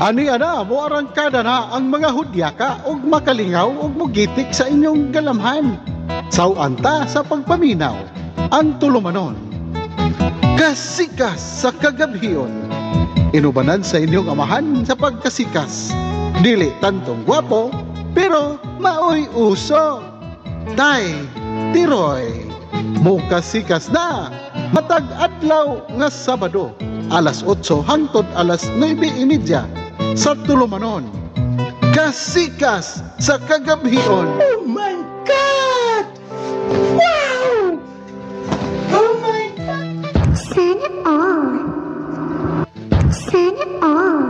Ani ana, moarangkada na ang mga hudyaka ug makalingaw ug mugitik sa inyong galamhan. Saw-an ta sa pagpaminaw ang tulumanon. Kasikas sa Kagabhion. Inubanan sa inyong amahan sa pagkasikas. Dili tantong gwapo, pero maoy uso. Tay, Tiroy, mukasikas na matag adlaw nga Sabado, alas 8 hangtod alas 9:30 sa tulumanon. Kasikas sa Kagabhion. Oh my God! Wow! Oh my God! Sana all. Sana all.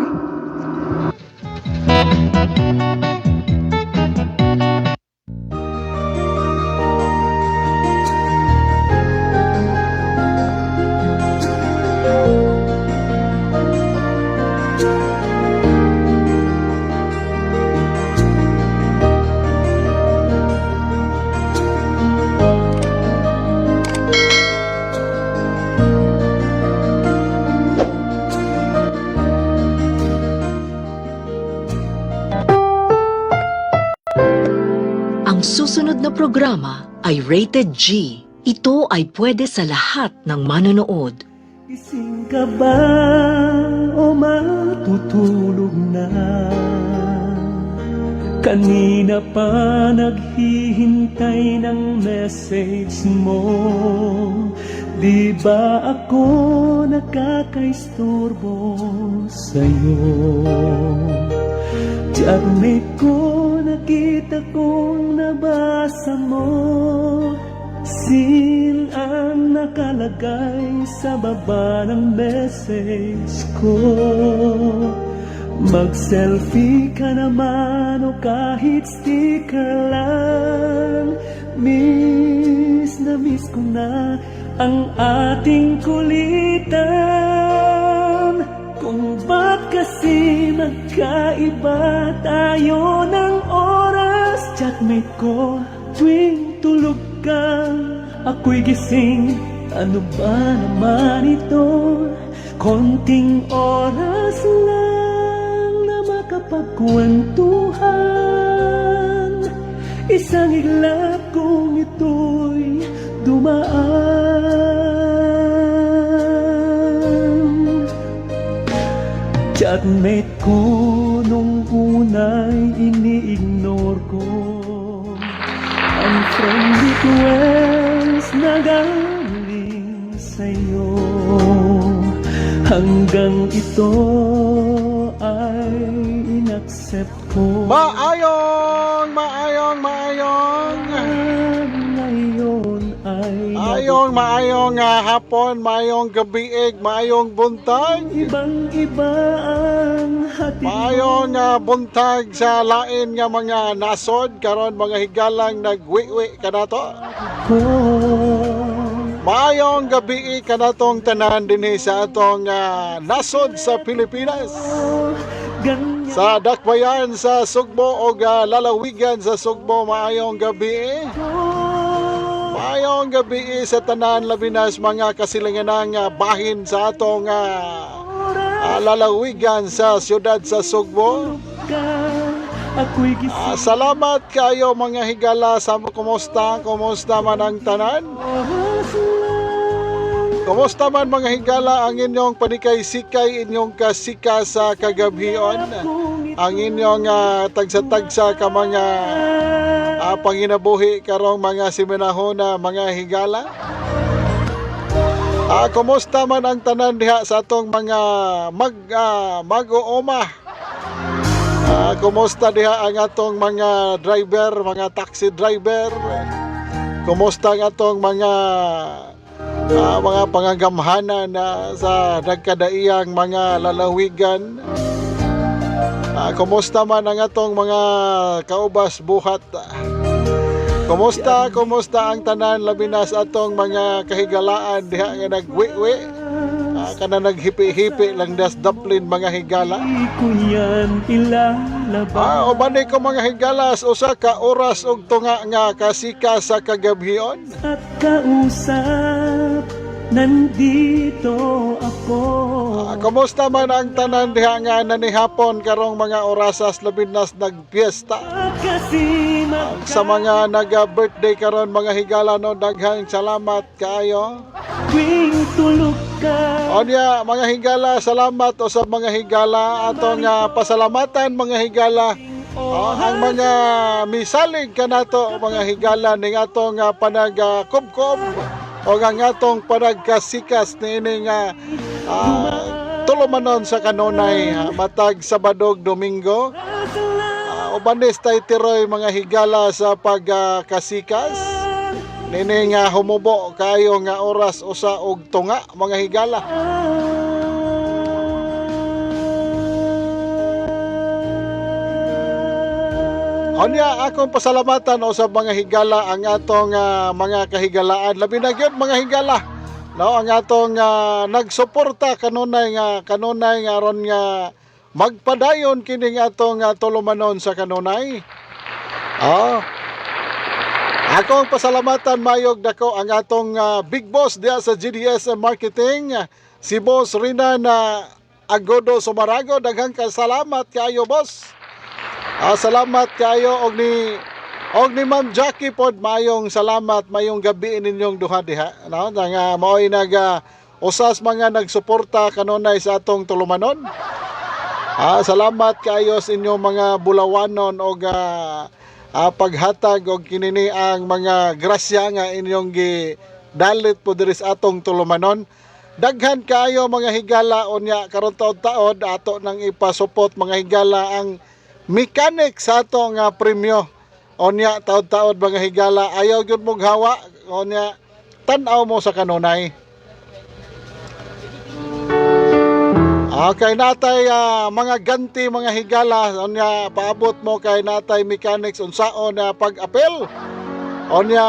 Ang susunod na programa ay rated G. Ito ay pwede sa lahat ng manonood. Gising ka ba o matutulog na? Kanina pa naghihintay ng message mo. Di ba ako nakakaistorbo sa'yo? Chatmate ko, nakita kong nabasa mo. Seen ang nakalagay sa baba ng message ko. Mag-selfie ka naman o kahit sticker lang. Miss na miss ko na ang ating kulitan. Kung ba't kasi magkaiba tayo ng oras. Chatmate ko, tuwing tulog ka, ako'y gising. Ano ba naman ito? Konting oras lang na makapagkwentuhan. Isang iglap kung ito'y dumaan. Chatmate ko, nung una'y ini-ignore ko ang friend request na galing sa'yo. Hanggang ito ay inaccept ko. Maayong, maayong, maayong. Ngayon ay Maayong, maayong hapon, maayong gabiig, maayong buntag. Ibang iba ang hatid mo. Maayong buntag sa lain nga mga nasod karon, mga higalang nagwiwi kanato. Ko. Maayong gabi kanatong tanan dinhi sa atong nasod sa Pilipinas. Ganyan Sa dakbayan sa Sugbo o lalawigan sa Sugbo, maayong gabi. ko. Maayong gabi sa tanan, labi na sa mga kasilinganang bahin sa atong lalawigan sa siyudad sa Sugbo. Ka, ako'y gising. Salamat kayo, mga higala, sa kumusta, kumusta man ang tanan? Oras lang. Kumusta man, mga higala, ang inyong panikay-sikay, inyong kasika sa kagabhion, ang inyong tagsa-tagsa ka mga panginabuhi karong mga siminahona, mga higala? Kumusta man ang tanan diha sa atong mga mag-uuma? Kumusta diha ang atong mga driver, mga taxi driver? Kumusta ang atong mga pangagamhanan na sa nagkadaiyang mga lalawigan? Kumusta man ang atong mga kaubas buhat? Kumusta, kumusta ang tanan, labi na sa atong mga kahigalaan diha nga nagwiwi? Kana naghipi-hipi lang das daplin, mga higala. Di ko yan ilalabas. Uban ko, mga higalas, usa ka oras og tunga nga kasika sa kagabhion. At kausap. Nandito ako. Kumusta man ang tanan diha nga nanihapon karong mga orasas, labi nas nagpiesta? Kasi Sa mga naga-birthday karon, mga higala, no, daghang salamat kaayo. Tuwing tulog ka. Onya, mga higala, salamat o sa mga higala atong pasalamatan, mga higala. Oh, ang mga misalig kanato, mga higala, ning atong panagkubkob o ang atong panagkasikas niining tulumanon sa kanunay, matag Sabado, Domingo. Ubanis tay tiroy, mga higala, sa pagkasikas nining humubo kayo nga oras 1:30, mga higala. Onya, akong pasalamatan o sa mga higala ang atong mga kahigalaan, labi na gyud, mga higala, no, ang atong nagsuporta kanunay nga aron nga magpadayon kining atong tulumanon sa kanunay. Oh. Akong pasalamatan mayog dako ang atong big boss diya sa GDS Marketing, si Boss Rina na Agodo Sumarago. Daghang kasalamat kaayo, boss. Salamat kayo og ni Ma'am Jackie pod, mayong salamat, mayong gabi ninyong duha diha, no, nga maoy nag usas mga nagsuporta kanunay sa atong tulumanon. Salamat kaayo sa inyong mga bulawanon og paghatag og kinini ang mga grasya nga inyong gi dalit po diri sa atong tulumanon. Daghan kaayo, mga higala. Unya karon, taod-taod ato nang ipasupot, mga higala, ang mechanic sa ato nga premyo. Unya taod-taod, mga higala, ayaw gyud mong hawa. Unya tan-aw mo sa kanunay. Okay, natay mga ganti, mga higala. Unya paabot mo kay natay mechanics unsaon na pag-apel. Unya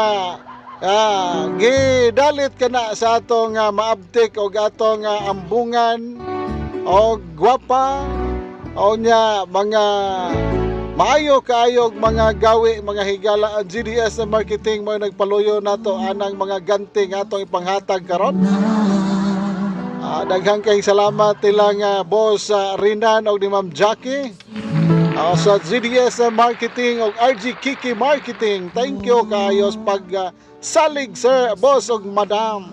gidalit ka na sa atong maabtik og atong ambungan og gwapa. Unya mga maayo kaayog mga gawi, mga higala, ang GDS na marketing mo nagpaluyo nato anang mga ganti nga atong ipanghatag karon. Daghang kay salamat ilang boss Rinan og ni Ma'am Jackie sa GDS Marketing og RG Kiki Marketing. Thank you kaayo sa pag salig, sir, boss og madam.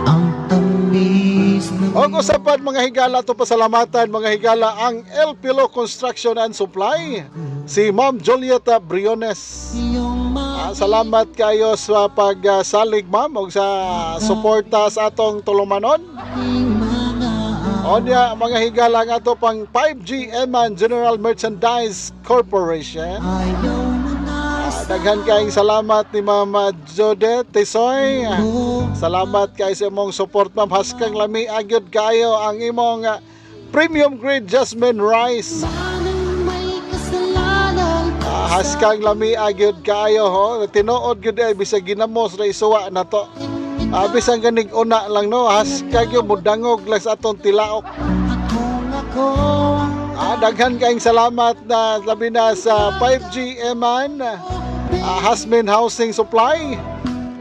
Ang tamis ng Og usapan, mga higala, to pasalamatan, mga higala, ang El Pilo Construction and Supply, si Ma'am Julieta Briones. iyong Salamat kayo sa pagsalig, ma'am, og sa suporta sa atong tulumanon. ating mga Onya, mga higala, nga ato pang 5G Eman General Merchandise Corporation. Ayaw mo na Daghan kayong salamat ni Mama Jodette Tisoy. ko. Salamat kay sa imong support, ma'am. Haskang lami agyod kayo ang imong premium grade jasmine rice. Anong may kasalanan? Haskang lami agyod kayo ho. Tinuod gyud ay bisag ginamos ra isuwa na to. Bisan ganig una lang, no, haskang gyud mudangog lang sa atong tilaok. At kung ako ang Daghan kayong salamat na labi na sa 5G Eman, Hasmin Housing Supply,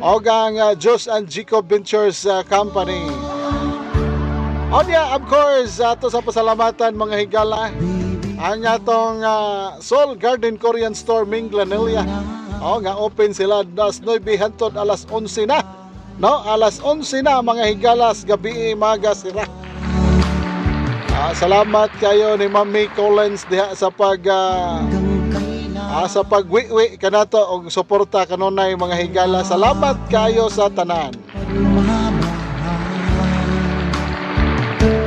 og ang Josh and Jacob Ventures Company. Onya, of course, ato sa pasalamatan, mga higala, ang atong Seoul Garden Korean Store Minglanilla. O nga open sila alas 9 hantod alas 11 na. No, alas 11 na, mga higalas, gabi maga sira. Salamat kayo ni Ma'am May Collins diha sa pag hanggang kailan sa pagwiwi kanato og suporta kanunay, mga higala. Salamat kayo sa tanan. Pagmamahal. Ako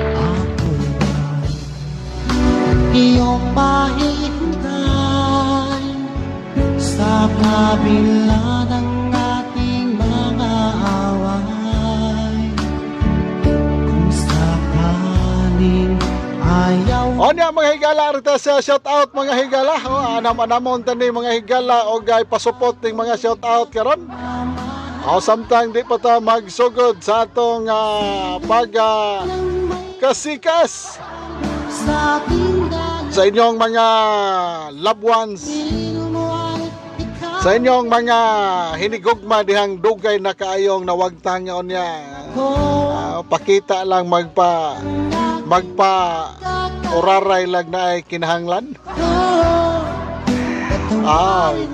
ba'y iyong mahihintay sa kabila ng ating mga away? Kung sakaling ayaw Onya, mga higala, arita sa shout out, mga higala. Oh, anam-anamon tani, mga higala, og ay pasupot ning mga shout out karon. Oh, samtang di pa ta magsugod sa atong pag kasikas sa ating dalawa sa inyong mga loved ones. mo ay ikaw. Sa inyong mga hinigugma dihang dugay na kaayong nawagtang nga unya. Pakita lang magpa magpa oraray lang na ay kinahanglan.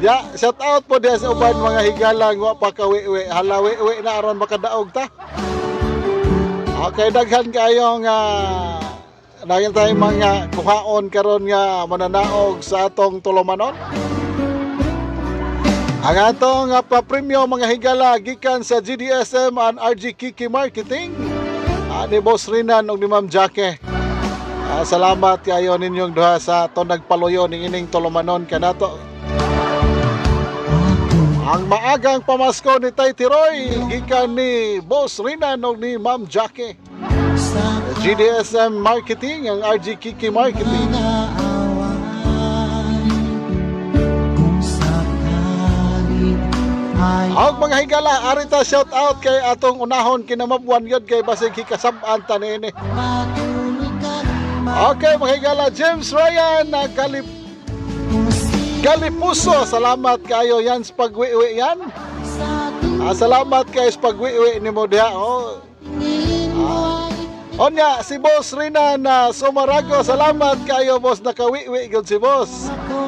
Ya, shout out po diha sa uban mga higala nga wa pa kawi-wi. Hala, wi-wi na aron makadaog ta. Okay, daghan kayong daghan tayong mga kuhaon karon nga mananaog sa atong tulumanon. Ang atong papremyo, mga higala, gikan sa GDSM and RG Kiki Marketing. Ni Boss Rinan ug ni Ma'am Jackie. Salamat kayo ninyong duha sa atong nagpaluyo ning ining tulumanon kanato. Ang maagang pamasko ni Tay Tiroy gikan ni Boss Rinan ug ni Ma'am Jackie. Sa GDSM Marketing, ang RG Kiki Marketing. mga away, kung sakali ay Og mga higala, arita shout out kay atong unahon kinamabwan yun kay basig hikasab-an ta niini. Patuloy kang Okay, mga higala, James Ryan na Galipuso, salamat kayo yan sa pagwiwi yan. sa Salamat kayo sa pagwiwi nimo diha. Oh. tingin mo ay Onya, si Boss Rina na Sumarago, salamat kayo, boss, nakawiwi gyud si boss. ako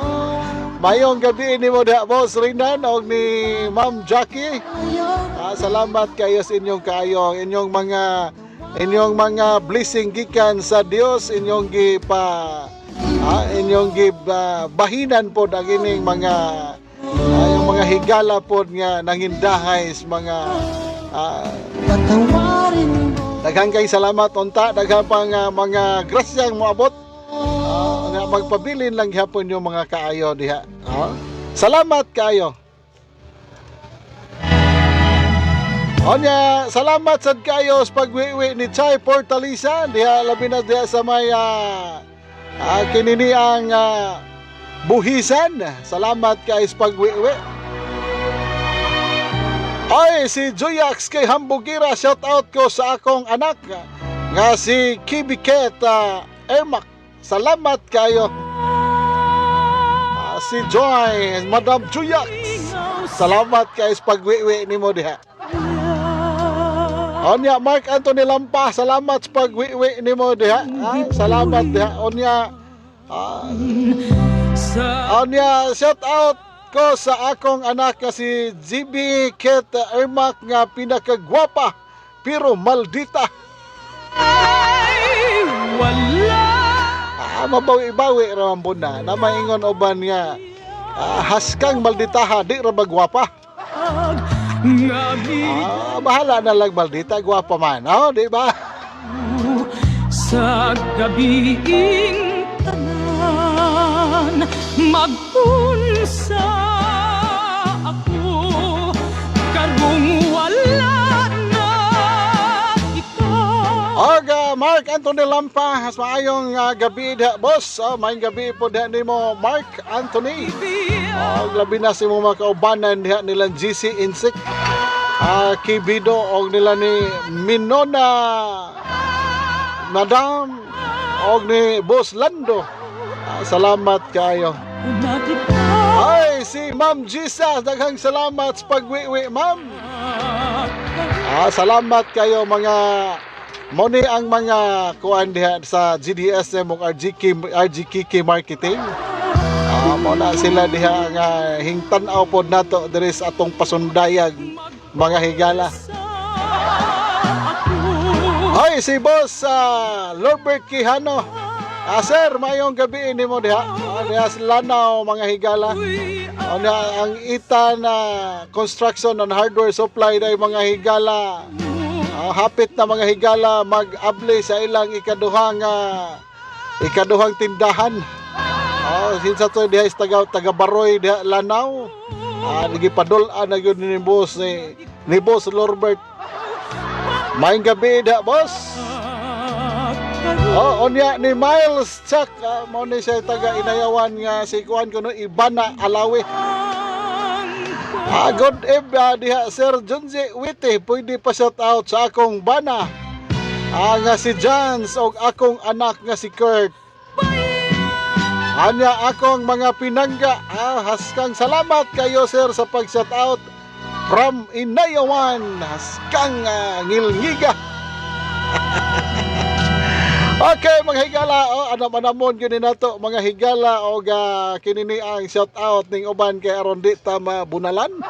Mayong gabi nimo diha, Boss Rina og ni Ma'am Jackie. ayaw. Salamat kayo sa inyong kaayo, inyong mga blessing gikan sa Dios, inyong gipa inyong bahinan pod ang ining mga yung mga higala pod nga nangindahay sa mga Patawarin mo. Daghan kay salamat unta, daghan pang mga grasyang moabot. Nga magpabilin lang gihapon yung mga kaayo diha. Salamat kaayo. Onya, salamat sad kayo sa pagwiwi ni Chai Portalisa diha, labi na diha sa may kinini ang buhisan. Salamat kayo sa pagwiwi. Ay, si Juyax kay Hambugira, shout out ko sa akong anak nga si Kibiket Ermak. Salamat kayo. Si Joy, Madam Juyax. Salamat kayo sa pagwiwi nimo diha. Onya, Mark Anthony Lampa, salamat sa pagwiwi nimo diha. Salamat diha. Onya, shout out ko sa akong anak nga si GB Ket Ermak nga pinakagwapa pero maldita. Wala. Mabawi-bawi ra man pud na. Na maingon uban nga haskang malditaha di ra ba gwapa? Nga Bahala na lang maldita, gwapa man, oh, di ba? sa gabiing tanan magunsa ako karong wala na ikaw. Og Mark Anthony Lampa, has maayong gabi diha, boss. Oh, maayong gabi po diha nimo, Mark Anthony. Og labi na si mo mga kaubanan diha nila GC Insect. Kibido og nila ni Minona Madam og ni Boss Lando. Salamat kayo. Na kita. Ay, si Ma'am Gisa, daghang salamat sa pagwiwi, ma'am. Salamat kayo mga mo ni ang mga kuan diha sa GDSM ug RGK RGKK Marketing. Mo na sila diha nga hingtan-aw pod nato diri sa atong pasundayag, mga higala. Ay, si Boss Lorbert Quijano. Sir, mayong gabi nimo diha. Diha sa Lanao, mga higala. Ano ang Ita na construction and hardware supply day, mga higala. Hapit na, mga higala, mag-abli sa ilang ikaduhang tindahan. Sinsa to diha is taga taga Baroy diha Lanao. Gipadul-an na gyud ni Boss Lorbert. Maayong gabi diha, boss. Oh, onya ni Miles Chuck, mao ni siya taga Inayawan nga si kuan kuno Ibana Alawi. Good eve diha, Sir Junji Wite, pwede pa shout out sa akong bana nga si Jans og akong anak nga si Kurt. Anya akong mga pinangga, haskang salamat kayo, sir, sa pag shout out from Inayawan, haskang ngilngiga. Okay, mga higala, oh, anam-anamon gyud ni nato, mga higala, og kini ni ang shout out ning uban kay aron di ta mabunalan.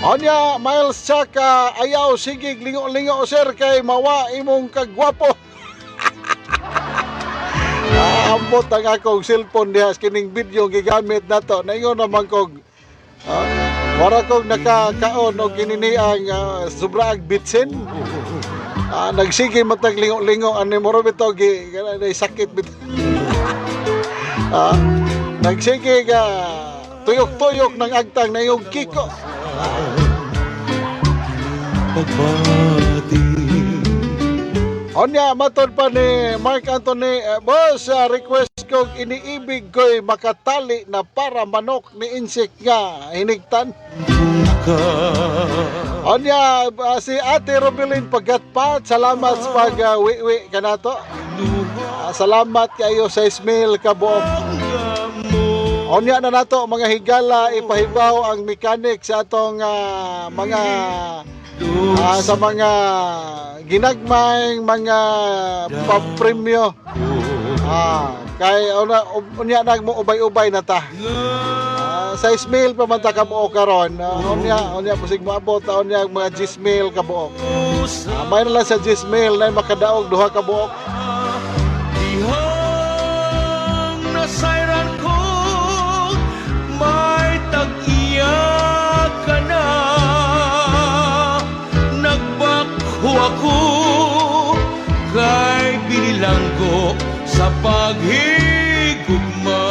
Onya, Miles Chaka, ayaw sigig lingo-lingo, sir, kay mawa imong kagwapo. Ambot ang akong cellphone diha sa kining video gigamit nato. Naingon naman kog wara kog nakakaon og kini ni ang sobraag bitsin. Nagsige matag lingo-lingo ani moro bitaw gi kana sakit bitaw. Nagsige ga tuyok-tuyok ng agtang na yung kiko. Pagbati. Onya, matod pa ni Mark Anthony, boss, request kog "Iniibig Ko'y Makatali na para Manok" ni Insik nga hinigtan. Ka. Onya, si Ate Robilin Pagatpat, salamat sa pag wiwi kanato. Salamat kayo sa Ismail kabuok. Onya na nato, mga higala, ipahibaw ang mechanic sa atong mga sa mga ginagmayng mga papremyo. Kay una unya nag mo ubay-ubay na ta. Sa Ismail pa man ta kabuok karon. Unya pusig moabot ta unya mga 10,000 kabuok. May na lang sa 10,000 na makadaog duha kabuok. Dihang nasayran ko, may tag-iya ka na. Nagbakho ako kay binilanggo sa paghigugma.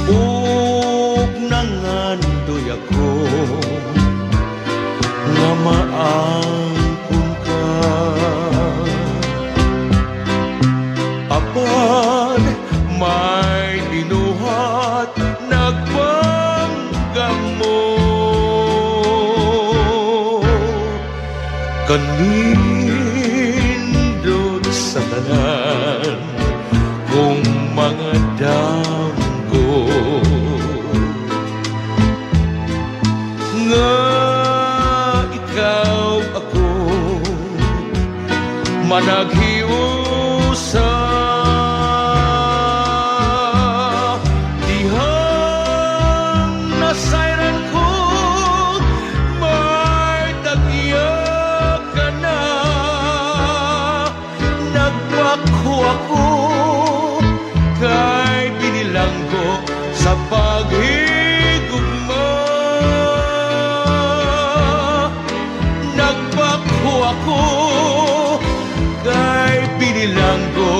Ug nangandoy ako nga maangkon ka, apan may binuhat nagpanggamo kanindot sa tanan kung mga damgo nga ikaw ako managhiusa. Dihang nasayran ko, may tag-iya ka na. Nagbakho ako kay binilanggo sa paghigugma. Nagbakho ako kay binilanggo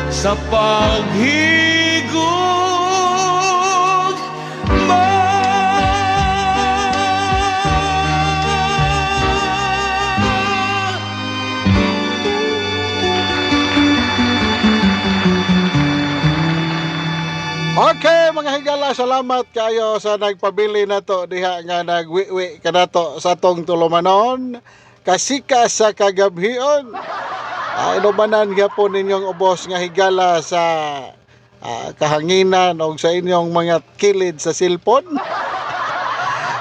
sa paghigugma. Okay, mga higala, salamat kayo sa nagpabili nato diha nga nagwiwi kanato sa atong tulumanon. Kasika sa kagabhion. Inubanan gyapon ninyong ubos nga higala sa kahanginan o sa inyong mga kilid sa cellphone.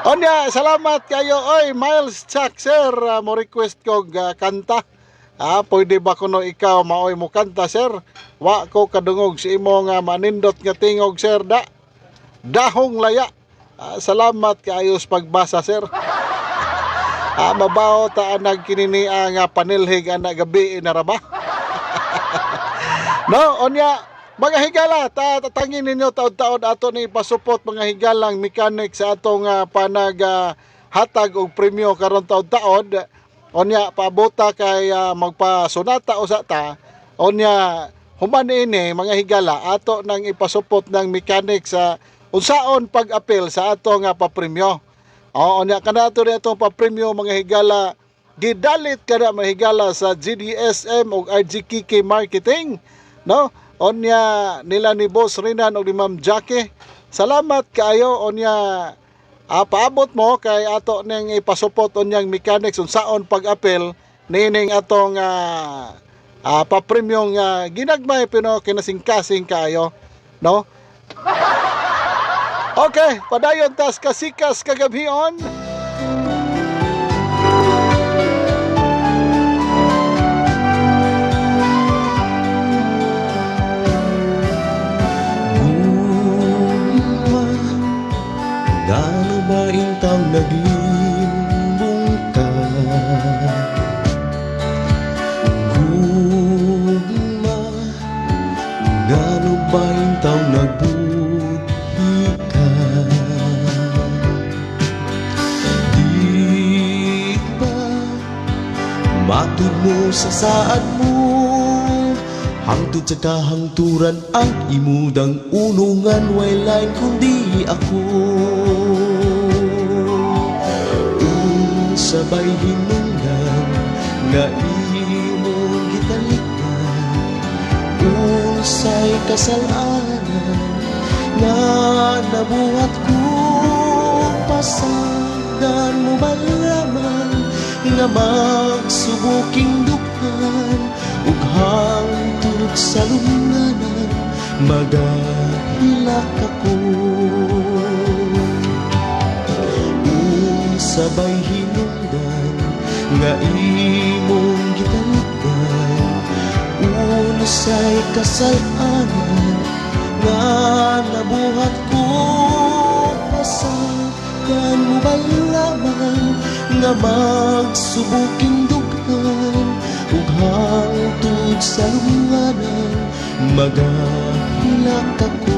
Onya, salamat kayo. Oy, Miles Chuck, sir, mo request kog kanta. Pwede ba kuno ikaw maoy mo kanta, sir? Wa ko kadungog sa imo nga manindot nga tingog, sir, da. "Dahong Laya." Salamat kaayo sa pagbasa, sir. Mabaho ta anag kinini nga panilhig ana gabi na ra ba? No, onya mga higala, ta tatangin ninyo taod-taod ato ni pasupot, mga higalang mechanic sa atong panag hatag og premyo karon taod-taod. Unya paabota kay magpasunata usa ta. Unya human ini, mga higala, ato nang ipasupot ng mechanic sa unsaon pag-apil sa ato nga papremyo. Oo, unya kanato rin atong papremyo, mga higala, gidalit kada, mga higala, sa GDSM ug RGKK Marketing, no? Unya nila ni Boss Rinan ug ni Ma'am Jackie. Salamat kaayo. Unya paabot mo kay ato ning ipasupot unyang mechanics unsaon pag-apil niining atong papremyong ginagmay pero kinasingkasing kaayo, no? Okay, padayon tas kasikas kagabhion. Gugma, ngano ba intang naglimbong ka? Gugma, ngano ba intang nagbudhi ka? Di ba matud mo sa saad mo, hangtod sa kahangturan ang imudang unungan, way lain kundi ako. Unsa bay hinungdan nga imong gitalikan? Unsay kasalanan nga nabuhat ko? Pasagdan mo ba lamang nga magsubuking dughan ug hangtod sa lunganan magahilak ako? Unsa bay hinungdan nga imong gitalikdan? Unsay kasalanan nga nabuhat ko? Pasagdan mo ba lamang nga magsubuking dughan ug hangtod sa lunganan magahilak ako?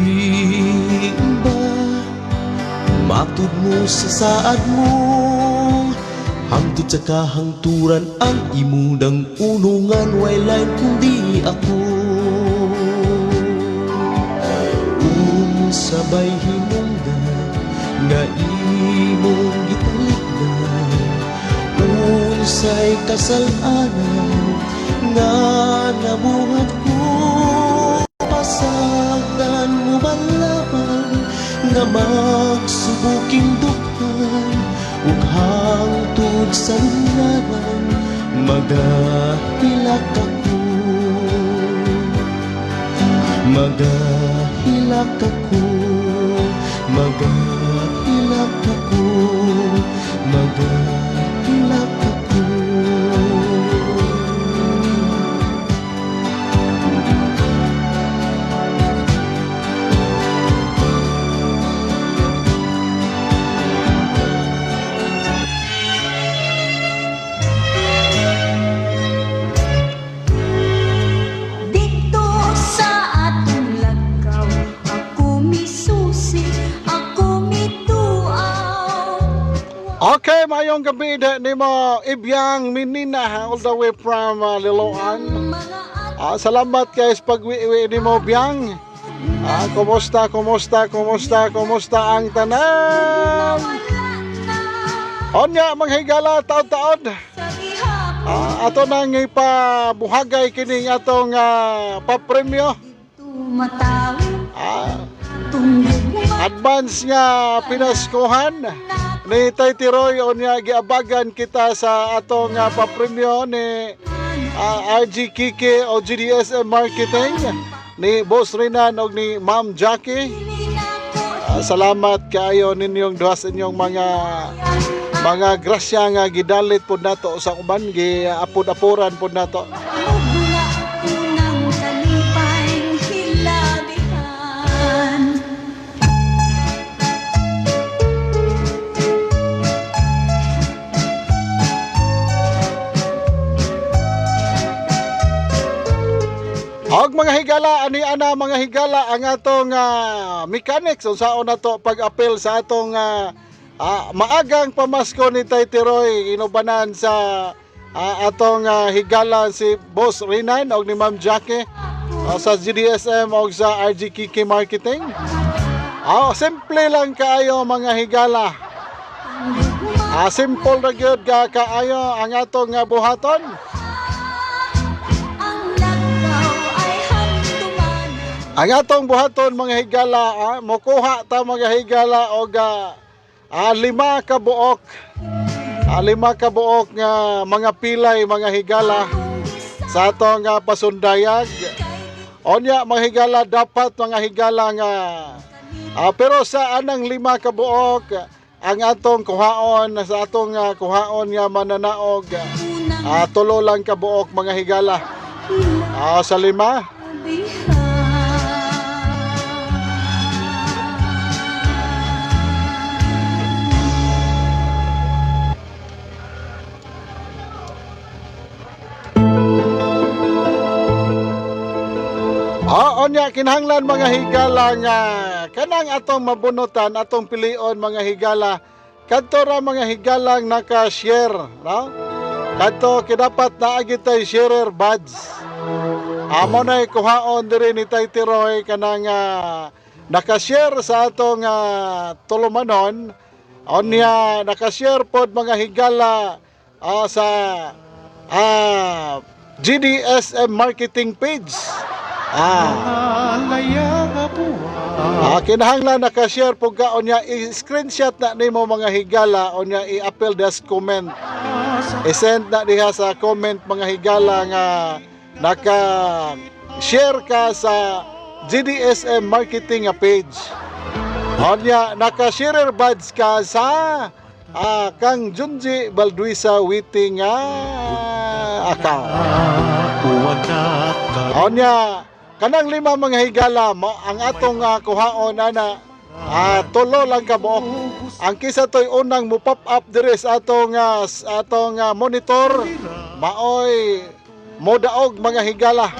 Di ba matud mo sa saad mo, hangtod sa kahangturan ang imudang unungan, way lain kundi ako? Unsa bay hinungdan nga imong gitalikdan? Unsay kasalanan nga nabuhat ko? Pasagdan mo ba lamang nga magsubuking dughan ug hangtod sa lunanan magahilak ako? Magahilak ako, magahilak ako, magahilak ako. Dito sa atong lakaw, ako misusi, ako mituaw. Okay, mayong gabi da nimo, Ibyang Minina, all the way from Liloan. Mga Salamat guys pagwiwi nimo, Byang. Kumusta, kumusta, kumusta, kumusta ang tanan? wala na Onya, mga higala, taon-taon. sa gihapon. Ato nang ipabuhagay kining atong papremyo. Tumataw, tunggugma Advance nga pinaskuhan ni Tay Tiroy. Unya giabagan kita sa atong papremyo ni RG Kike o GDSM Marketing, ni Boss Renan og ni Ma'am Jackie. Salamat kaayo ninyong duha sa inyong mga grasya nga gidalit pod nato sa uban, giapod-apuran pod nato. Mugna unang kalipay hilabi. Og mga higala, ani ana mga higala ang atong mechanics unsaon nato pag-apil sa atong maagang pamasko ni Tay Tiroy inubanan sa atong higala si Boss Rinan og ni Ma'am Jackie sa GDSM og sa RGKK Marketing. Simple lang kaayo, mga higala. Simple ra gyud ka kaayo ang atong buhaton. Ang lagaw ay handumanan. Ang atong buhaton, mga higala, mokuha ta, mga higala, og 5 ka buok. 5 ka buok nga mga pilay, mga higala, sa atong pasundayag. Onya, mga higala, dapat, mga higala, nga pero sa anang 5 ka buok ang atong kuhaon sa atong kuhaon nga mananaog, 3 lang ka buok, mga higala. Sa 5. Oo nya, kinahanglan, mga higala, nga kanang atong mabunutan, atong pilion, mga higala, kadto ra, mga higalang naka-share, no? Kadto kidapat naa gitay sharer badge. Amo na kuhaon diri ni Tay Tiroy kanang naka-share sa atong tulumanon. Onya naka-share pod, mga higala, sa GDSM marketing page. Kinahanglan naka-share po ka, unya i-screenshot na nimo, mga higala, unya i-appel des comment. I-send na diha sa comment, mga higala, nga naka-share ka sa GDSM marketing nga page. Unya naka-share badge ka sa kang Junji Balduisa Witi nga account. Onya, kanang 5, mga higala mo ang atong kuhaon ana, 3 lang ka buok. Ang kisa toy unang mo pop up diri sa atong monitor maoy modaog, mga higala.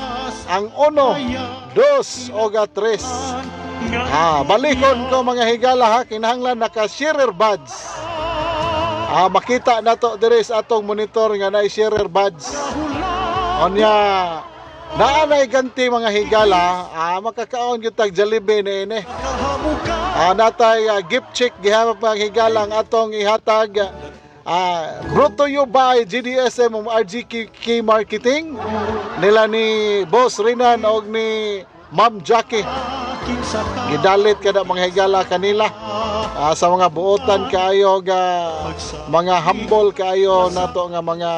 Ang 1, 2 og 3. Balikon ko, mga higala, ha, kinahanglan naka sharer badge. Makita nato diri sa atong monitor nga naay sharer badge. Onya, naa nay ganti, mga higala, makakaon gyud tag Jollibee ni ini. Natay gift check gihapon, mga higala, ang atong ihatag brought to you by GDSM ug RGK Marketing nila ni Boss Rinan og ni Ma'am Jackie. Gidalit kada, mga higala, kanila sa mga buotan kaayo ga mga humble kaayo nato nga mga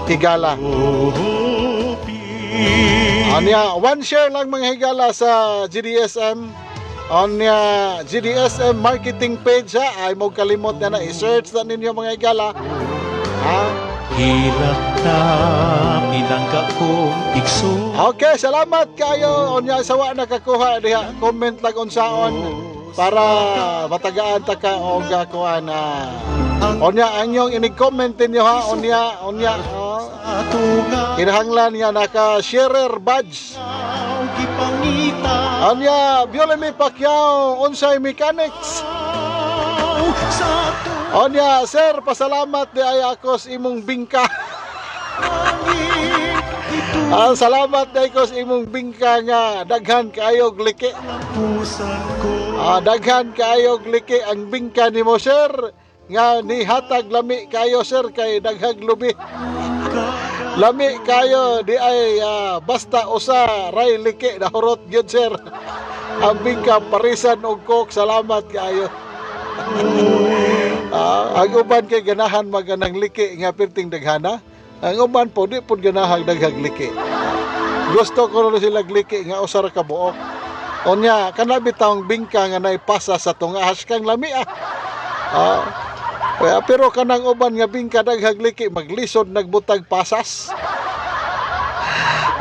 higala. Anya, one share lang, mga higala, sa GDSM. Onya GDSM marketing page ha, ay mo kalimot na na i-search na ninyo, mga higala. Ha? Hilak na pinangga kong igso. Okay, salamat kayo. Onya sawa nakakuha diha, comment lang unsaon para matagaan ta ka og kuan na. Onya ang inyong ini-comment ninyo ha, onya onya oh. Atunga Kinahanglan nga naka sharer badge. gipangita. Onya, Biolemi Pacquiao, unsay mechanics. Sa Onya, sir, pasalamat di ay ako sa imong bingka. tungangin ito. Salamat di ako sa imong bingka nga daghan kaayog liki. Pusan ko. Daghan kaayog liki ang bingka nimo, sir, nga nihatag lami kayo, sir, kay daghag lubi. Lami kayo di ay basta usa ray liki nahurot gyud, sir. Ang bingka parisan og coke, salamat kaayo. Ang uban kay ganahan maganang liki nga perting daghana. Ang uban po di pud ganahan daghag liki. Gusto ko rin sila liki nga usa ra ka buok. Unya kana bitawng bingka nga naipasa sa tungahas kang lami ah. Kaya, pero kanang uban nga bingka daghag liki maglisod nagbutag pasas.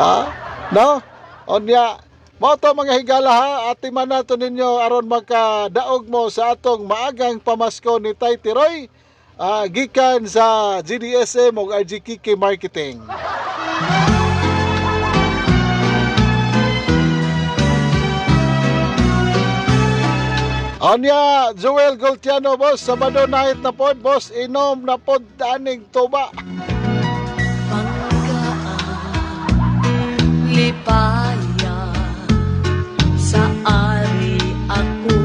Ha? No? Unya, mao to, mga higala, ha, atiman nato ninyo aron makadaog mo sa atong maagang pamasko ni Tay Tiroy gikan sa GDSM ug RGKK Marketing. Onya, Joel Goltiano, boss, Sabado night na pod, boss, inom na pod aning tuba. Panggaan, lipaya, sa ari ako,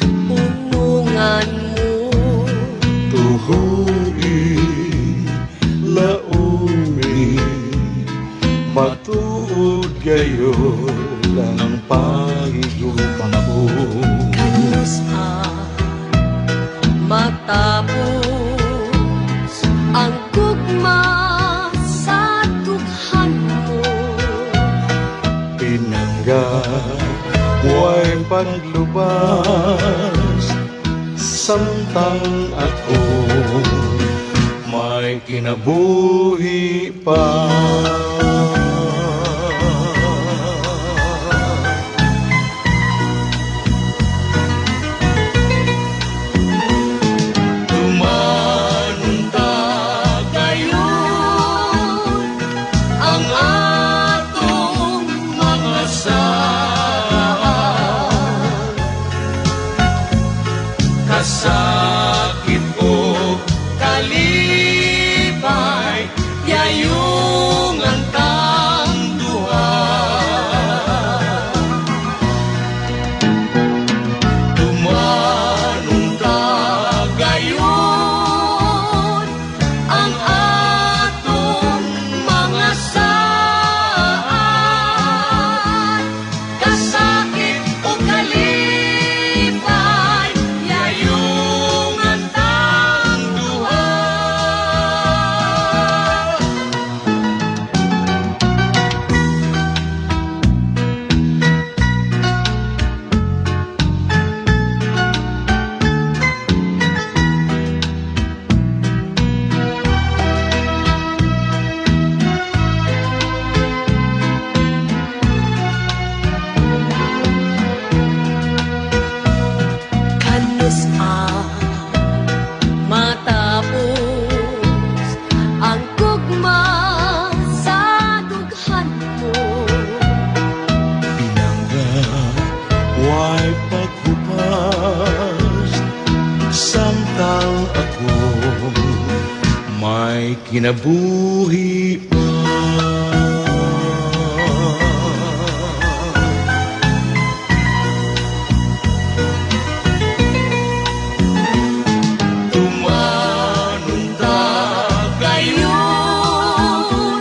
unungan mo. Tuhui, laumi, matuod gayon ang pahigugma ko. Kanus-a matapos ang gugma sa dughan mo. Pinangga, way paglubas, samtang ako may kinabuhi pa. Tumanong Gayon ang atong mga saan. Kasakit o Kalipay, yayungan tang duha. Tumanong Ta gayon ang atong mga saan. Kasakit o kalipay, yayungan tang duha. Kanus-a matapos ang gugma sa dughan mo. Pinangga, way paghupas, samtang ako may kinabuhi pa. Tumanong ta Gayon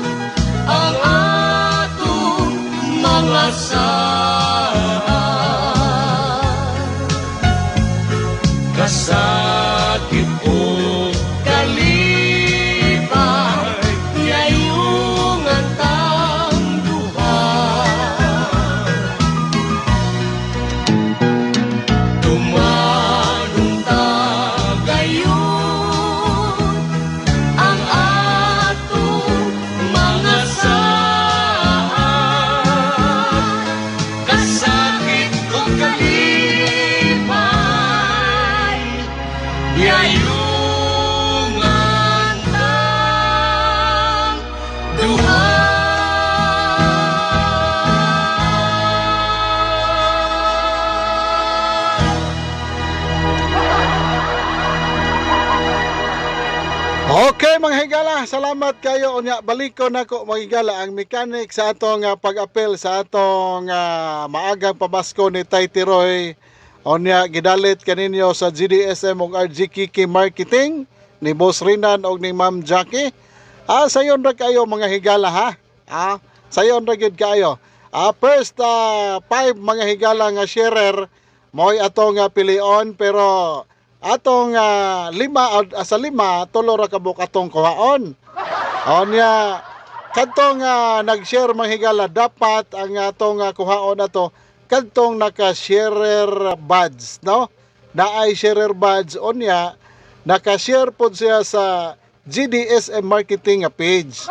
ang atong mga saan. Kasakit o Kalipay, yayungan tang duha. Tumanong ta Gayon ang atong mga saan. Kasakit o kalipay, yayungan tang duha. Okay mga higala, salamat kayo unya baliko nako mga higala ang mechanic sa atong pag-apel sa atong maagang pamasko ni Tay Tiroy. Unya gidalit kaninyo sa GDSM ug RGKK Marketing ni Boss Rinan og ni Ma'am Jackie. Sayon ra kayo mga higala ha. Sayon ra gyud kayo. First five mga higala nga sharer mo'y atong pilion, pero atong lima sa lima, tulo ra ka buok atong kuhaon. Onya kadtong nag-share mga higala, dapat ang atong kuhaon ato kadtong naka-sharer badge, no? Naay sharer badge, onya naka-share pod siya sa GDSM Marketing nga page.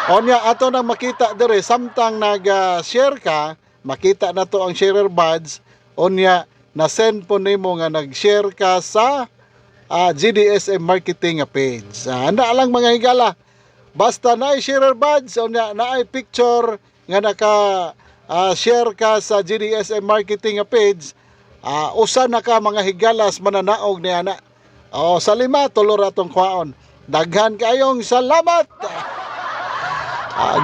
Onya ato nang makita dire samtang nag-share ka, makita na to ang sharer badge, onya na-send po nimo nga nag-share ka sa GDSM Marketing nga page. Handa lang mga higala. Basta naay sharer badge, onya naay picture nga naka share ka sa GDSM Marketing nga page, Usa na ka mga higalas mananaog ni ana. Oh, sa lima tulo ra tong kwaon. Daghan kayong salamat.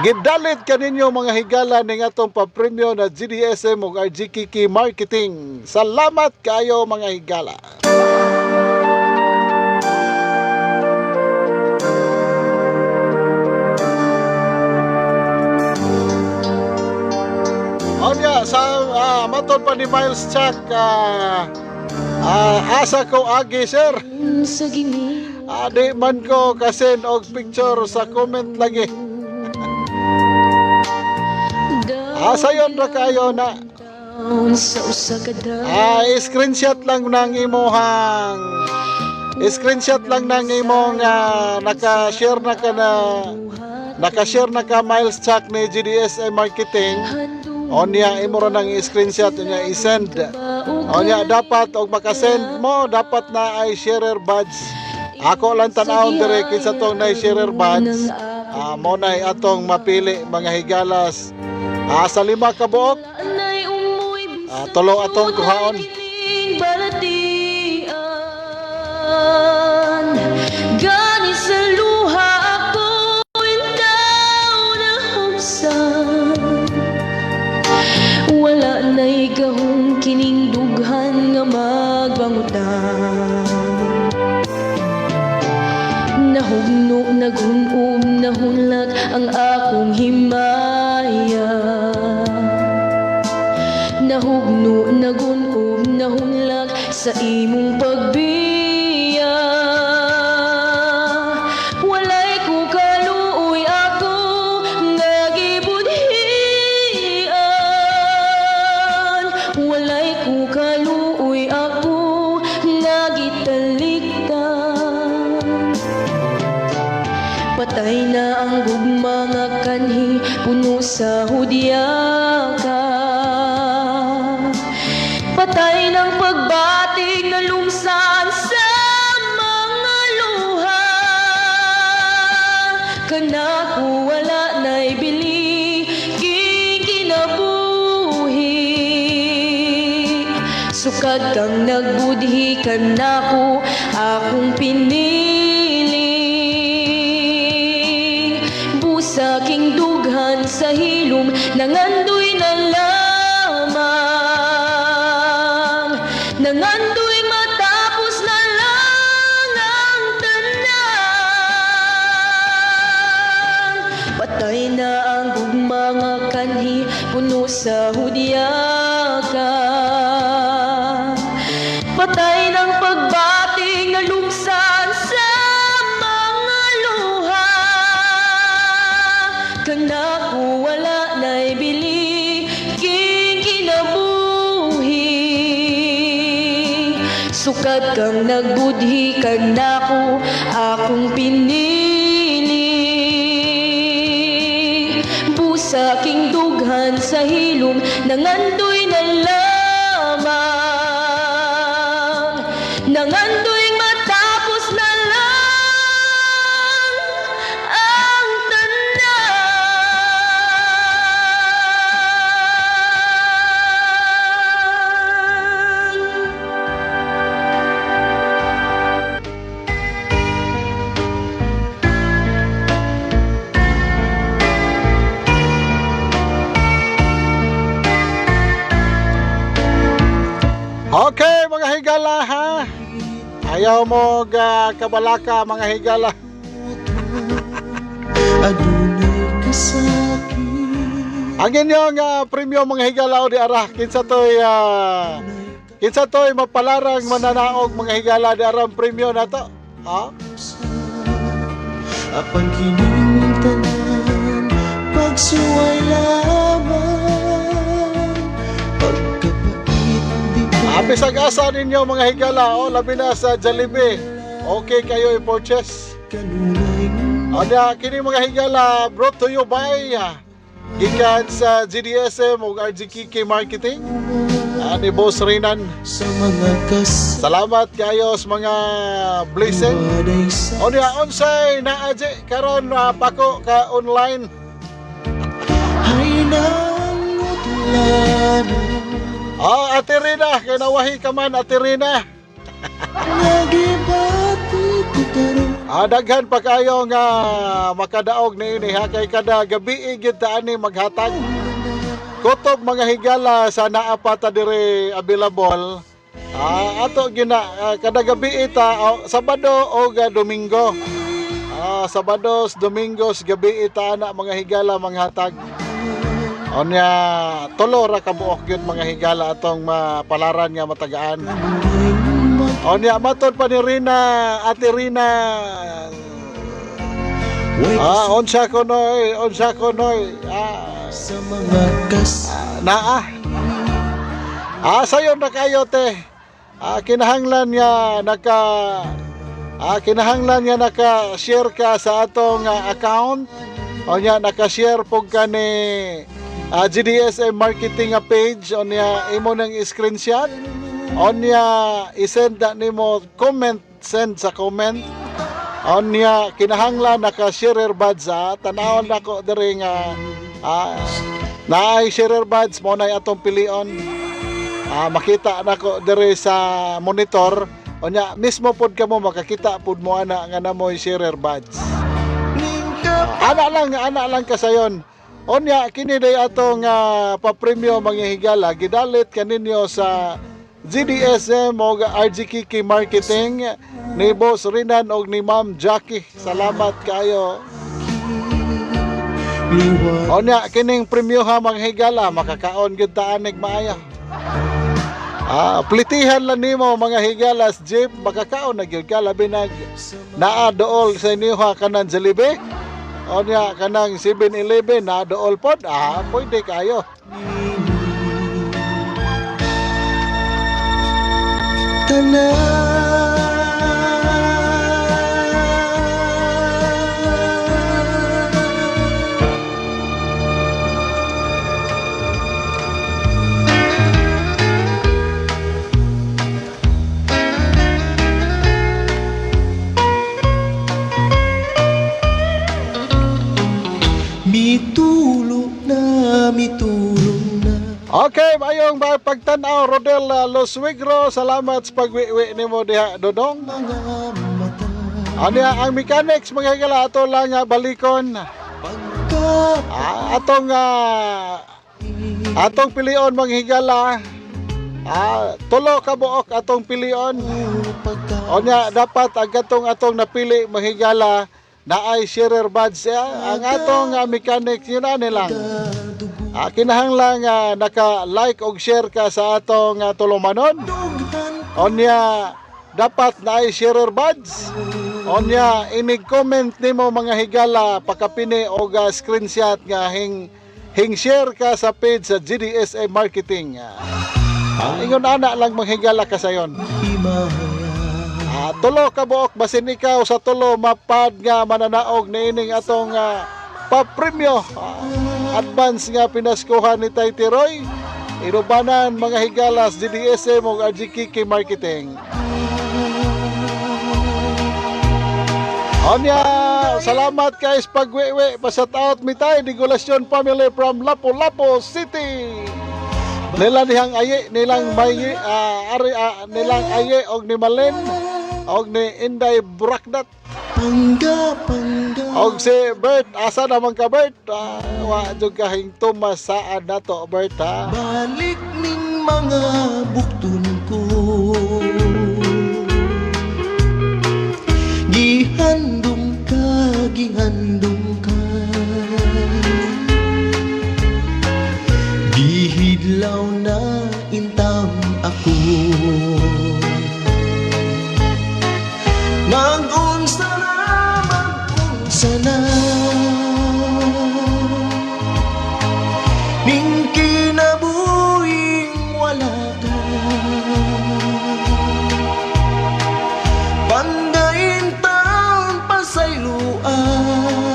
Gidalit kaninyo mga higala ning atong papremyo na GDSM ug RGKK Marketing. Salamat kayo mga higala. Onya sa matod pa ni Miles Chuck, asa ko agi sir. Sa gini Di man ko kasen og picture sa comment lagi. Sayon ra kayo na. Sa usa ka Screenshot lang ng imuhang screenshot lang ng imong naka-share na ka na naka-share na ka Miles Chuck ni GDSM Marketing. Onya imo ra nang screenshot niya i-send. Onya dapat og makasend mo dapat na ay sharer badge. Ako lang tan-awon dire kinsa tong nay sharer badge. Mo nay atong mapili mga higalas. Sa lima ka buok, tulo atong kuhaon. Balatian Gani sa luha ako Indaw na hugsan. Wala na'y gahong kining dughan nga magbangutan. Nahugno, nagunob, nahunlat ang akong himaya. Nahugno, nagunob, nahunlak sa imong pagbiya. Walay ko kaluoy ako nga gibudhian. Walay ko kaluoy ako nga gitalikdan. Patay na ang gugma nga kanhi puno sa hudyaka. Patay ng pagbating na lungsan sa mga luha. Kanako wala na'y bili king kinabuhi. Sukad kang nagbudhi kanako akong pinili. Busaking dughan sa hilom nangandoy na lamang. Nangandoy matapos na lang ang tanan. Patay na ang gugma nga kanhi puno sa hudyaka. Patay ng pagbating na lungsan sa mga luha. Kanako wala na'y bili king kinabuhi. Sukad kang nagbudhi kanako akong pinili. Busaking dughan sa hilom nangandoy na lamang. Nangandoy matapos na lang ang tanan. Okay mga higala ha. Ayaw mo ga kabalaka mga higala. Adunay kasakit. Ang inyong premyo mga higala o di ara kinsa toy mapalarang mananaog mga higala di ara ang premyo nato. Ha? Apan kining tanan pagsuway lamang pagkapait di pa Bisag asa ninyo mga higala o labi na sa Jollibee. Okay kayo i-purchase. Kanunay Onya kini mga higala brought to you by gikan sa GDSM ug RGKK Marketing. Ni Boss Renan. Sa mga kas Salamat kayo sa mga blessing. Waday sa Onya unsay naa je karon pako ka online. Ay nang utulanan. Ah, Ate Rina, kay nawahi ka man, Ate Rina. Nagibati ko karon. Ah, daghan pa kayo nga makadaog niini ha, kay kada gabi gyud ta ani maghatag. Kutob, mga higala, sa naa pa ta diri available. Ah, ato gina kada gabi ita, oh, Sabado o Domingo. Ah, Sabados, Domingos, gabi ita ana, mga higala, manghatag. Onya tulo ra ka buok gyud, mga higala, atong mapalaran nga matagaan. Onya matod pa ni Rina, Ate Rina. Way Ah, unsa ko noy, unsa ko noy. Ah, sa mga kas naa. Ah, sayon na kayo, te. Ah, kinahanglan nga naka-share ka sa atong account. Onya naka-share pug ka ni GDSM marketing nga page. Onya imo nang screenshot. Onya i-send na nimo comment, send sa comment. Onya kinahanglan naka-sharer badge, ah. Tanawon nako diri nga naay sharer badge mo nay atong pilion. Ah, makita nako diri sa monitor. Onya mismo pod kamo makakita pod mo ana nga namoy sharer badge. Ana lang kasayon. Onya kini day atong papremyo, mga higala, gidalit kaninyo sa GDSM og RGKK Marketing ni Boss Rinan og ni Ma'am Jackie. Salamat kayo. Onya kining premyo ha, mga higala, makakaon gyud ta anig maayo. Ah, plitihan lang nimo, mga higalas, jeep, makakaon na gyud ka, labi nag naa dool sa inyo ha kanang Jollibee. Onya kanang 7-Eleven naa dool pod. Ah, pwede kayo. Tanan. Mitulo na, mitulo na. Okay, mayong ba pagtan-aw, Rodel Loswigro, salamat sa pagwiwi nimo diha, Dodong. Mga mata. Ano ang mechanics, mga higala, ato lang balikon. Pagka Ah, atong pilion, mga higala. Ah, tulo ka buok atong pilion. Pagka Onya dapat ang katong atong napili, mga higala, naay sharer badge siya. Ang atong mechanics yun ani lang. Dugo. Ah, kinahanglan nga naka-like og share ka sa atong tulumanon. Dughan. Onya dapat naay sharer badge. Onya inig comment nimo, mga higala, pakapini og screenshot nga hing hing share ka sa page sa GDSA Marketing. Ah, ingon ana lang, mga higala, kasayon. Himaya. Ah, tulo ka buok, basin ikaw sa tulo mapad nga mananaog niining atong papremyo. Ah, advance nga pinaskuhan ni Tay Tiroy. Inubanan, mga higalas, GDSM ug RGKK Marketing. Onya, salamat guys pagwewe. Pa-shout out mi tay Digulasyon family from Lapu-Lapu City. Nila dihang aye nilang may ari nilang aye og ni Malen og ni Inday Burakdat Pangga, pangga. Og si Bert, asa naman ka, Bert? Ah, wa jud ka hingtuma saan nato, Bert, ha. Balik ning mga buktun ko. Gihandom ka, gihandom ka. Gihidlaw na intam ako. Mag-unsa na, mag-unsa na ning kinabuhing wala ka. Pandain taon pasayloan.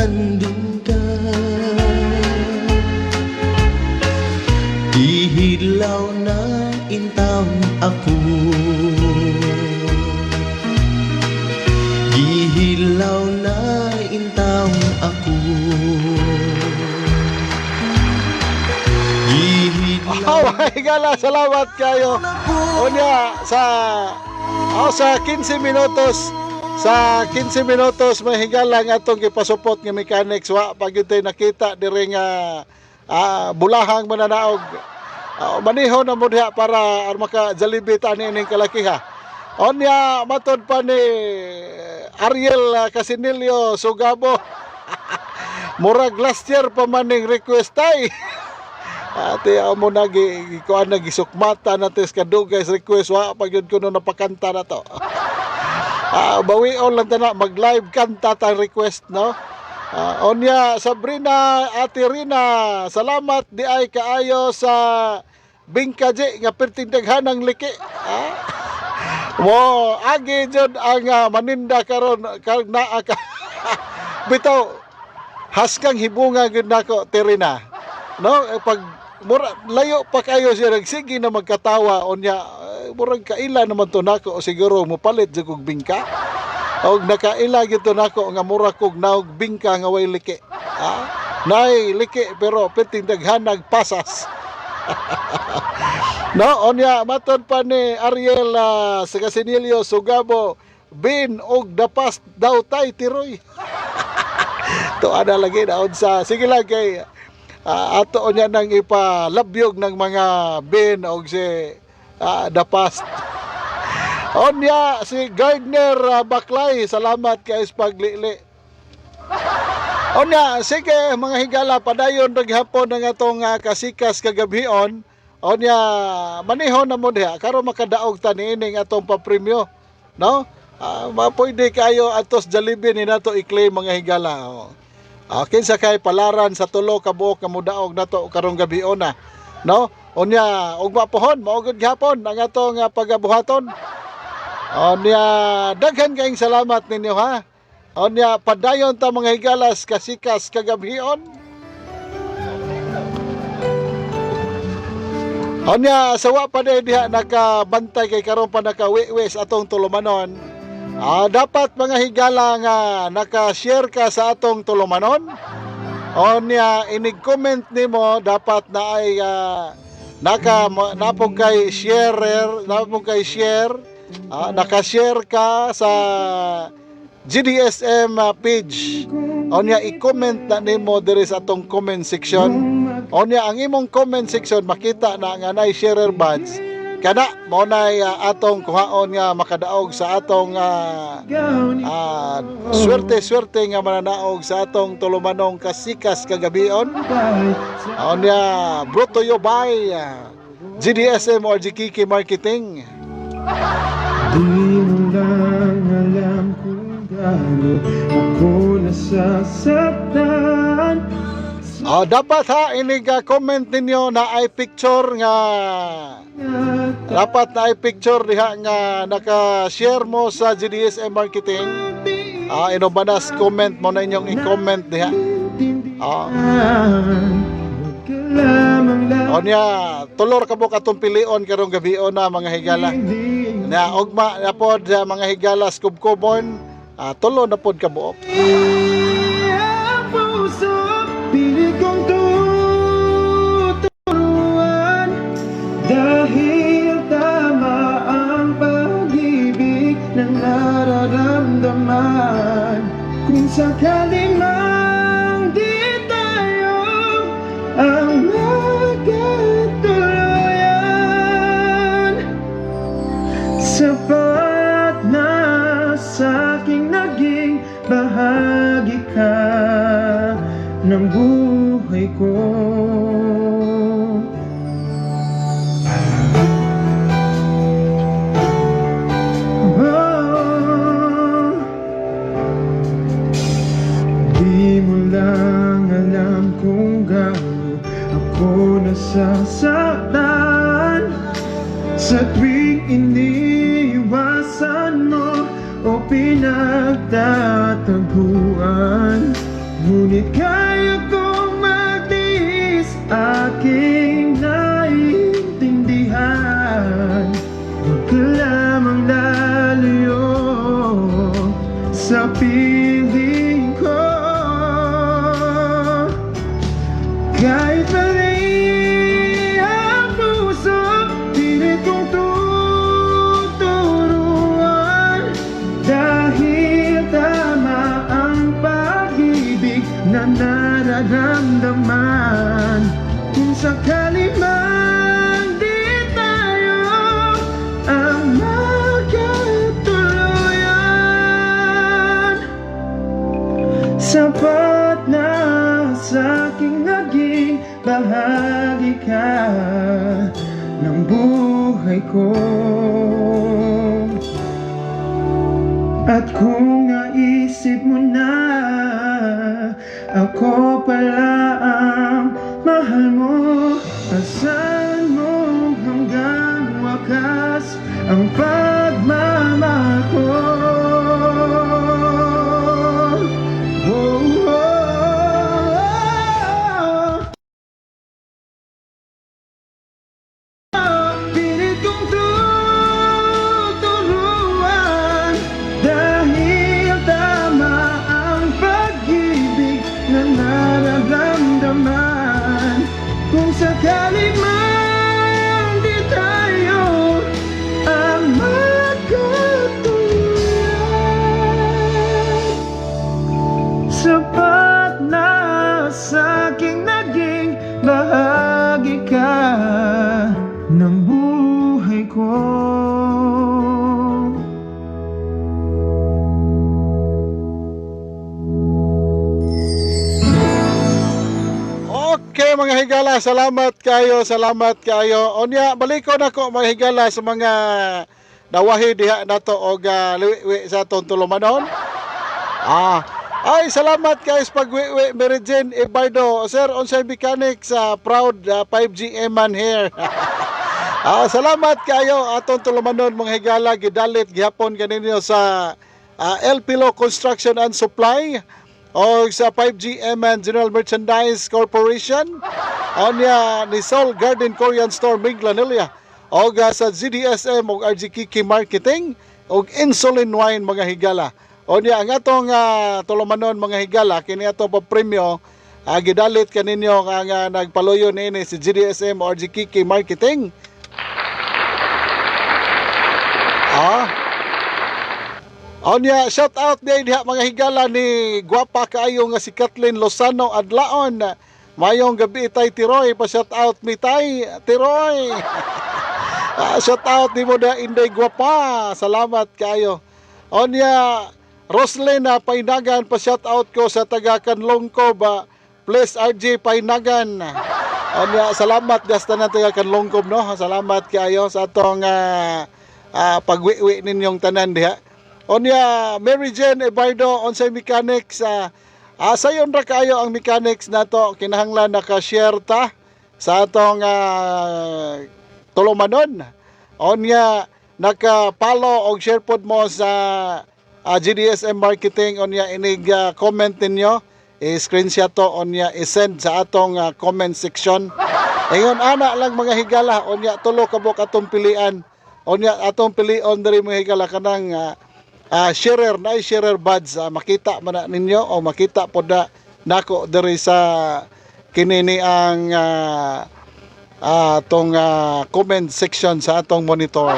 Nandun ka. Gihilaw na intawon ako. Gihilaw na intawon ako. Gihilaw Oh, mga higala, salamat kayo. Unya sa oh, sa 15 minutos, sa 15 minutos, may higala, nga atong gipasupot nga mechanics, wa pa gyud tay nakita diri nga bulahang mananaog. Maniho na mo diha para aron maka Jollibee ta ani ining kalakiha. Onya matod pa ni Ariel Casinillo Sugabo, murag last year pa maning request tay. Ate, amo na gi kuan na gisukmata na tes kadugay sa request, wa pa gyud kuno napakanta na to. Bawion lang ta na mag live kanta ta request, no. Onya Sabrina, Ate Rina, salamat di ay kaayo sa bingkaje nga perting daghanang liki. Mo agi jud ang maninda karon kag naa ka. Bitaw haskang hibunga gyud nako, Terina. No, eh, pag mura, layo pa kayo siya nagsige na magkatawa, unya murag kaila naman to nako, siguro mopalit jud kog bingka. Og nakaila gyud to nako nga mura kog naog bingka nga way liki. Nay liki pero perting daghanag pasas. No, onya matod pa ni Ariel Sagasinilio Sugabo, bin og dapas daw tay tiroy. To ana lagi na unsa. Sige lang kay ato niya nang ipalabyog ng mga bin og si the past. Onya si Gardner Baklay, salamat kay sa paglili. Onya, sige mga higala, padayon ra gihapon ang atong kasikas kagabhion. Onya, manihon na mo diha karon makadaog ta niining atong papremyo, no? Pwede kayo atos Jollibee ni nato i-claim, mga higala. Oh. Kinsa kay palaran sa tulo ka buok nga modaog nato karong gabi na, no? Unya ugma pohon mao gud gihapon ang atong pagabuhaton. Unya daghan kayong salamat ninyo ha. Unya padayon ta, mga higalas, kasikas kagabhion. Unya sawa pa diha nakabantay kay karon pa nakawiwis atong tulumanon. Dapat mga higala nga naka-share ka sa atong tulumanon. Onya inig comment nimo dapat na ay naka napog kay sharer, napog kay share, naka-share ka sa GDSM page. Onya i-comment na nimo diri sa atong comment section. Onya ang imong comment section makita na nga nay sharer badge kana mo nay atong kuhaon nga makadaog sa atong swerte-swerte nga mananaog sa atong tulumanong kasikas kagabion. Onya brought to you by GDSM or GKK Marketing. Di mo lang alam kung gaano ako nasasaktan. Dapat ha inig comment ninyo na ay picture nga dapat na ay picture diha nga naka-share mo sa GDSM Marketing. Inubanas comment mo na inyong i-comment diha. Huwag ka lamang Onya, tulor ka buok atong pilion karong gabion na, mga higala. hindi Na ugma na pod mga higala kubkubon, tulo na pod ka buok. Ang puso pilit kong tuturuan dahil tama ang pag-ibig na nararamdaman. Kung sakali mang di tayo ang magkatuluyan, sapat na sa aking naging bahagi ka ng buhay ko. Oh. Di mo lang alam kung gaano ako nasasaktan sa tuwing iniwasan mo o pinagtataguan. Ngunit kaya kong magtiis. Aking naiintindihan. Huwag ka lamang lalayo sa piling ko. Kahit mali ang puso, pilit kong tuturuan. Dahil tama ang pag-ibig na nararamdaman. Kung sakali man di tayo ang magkatuluyan, sapat na sa aking naging bahagi ka ng buhay ko. At kung naisip mo na ako pala ang mahal mo, asahan mo hanggang wakas ang pagmamahal ko. Oh. Pilit kong tuturuan. Dahil tama ang pag-ibig na nararamdaman. Kung sakali man di tayo ang magkatuluyan, sapat na sa aking naging bahagi ka ng buhay ko. Okay, mga higala, salamat kayo, salamat kayo. Unya, balikon ako, mga higala, sa mga nawahi diha nato og liwi sa atong tulumanon. Ay, salamat kayo sa pagwiwi, Mary Jane Ebardo. Sir, unsay mechanic sa proud 5G man here. Salamat kayo atong tulumanon, mga higala, gidalit gihapon kaninyo sa El Pilo Construction and Supply o sa 5G and General Merchandise Corporation, onya ni Seoul Garden Korean Store Miglanilla, og sa GDSM og RGKK Marketing og Insulin Wine, mga higala. Onya ang atong tulumanon, mga higala, kini ato pa premyo, gidalit kaninyo ang nagpaluyo niini si GDSM o RGKK Marketing. Onya, shout out diha, mga higala, ni gwapa kaayo nga si Kathleen Lozano Adlaon. Mayong gabi, Tay Tiroy, pa shout out mi, Tay Tiroy. Shout out nimo da, Inday Gwapa. Salamat kaayo. Onya, Roslyn Painagan, pa shout out ko sa taga Kanlongkob. Please RJ Painagan. Onya, salamat gasta na taga Kanlongkob, no. Salamat kaayo sa atong pagwiwi ninyong tanan diha. Onya, Mary Jane Ebardo, unsay mechanics, sayon ra kaayo ang mechanics nato, kinahanglan naka-share ta sa atong tulumanon. Onya, naka-follow og share pod mo sa GDSM Marketing. Onya inig comment ninyo, i-screenshot to, onya i-send sa atong comment section. Ingon ana lang, mga higala. Onya tulo ka buok atong pilian. Onya atong pilion diri, mga higala, kanang sharer na sharer buds, makita man na ninyo o makita pod na nako diri sa kinini ang atong comment section sa atong monitor.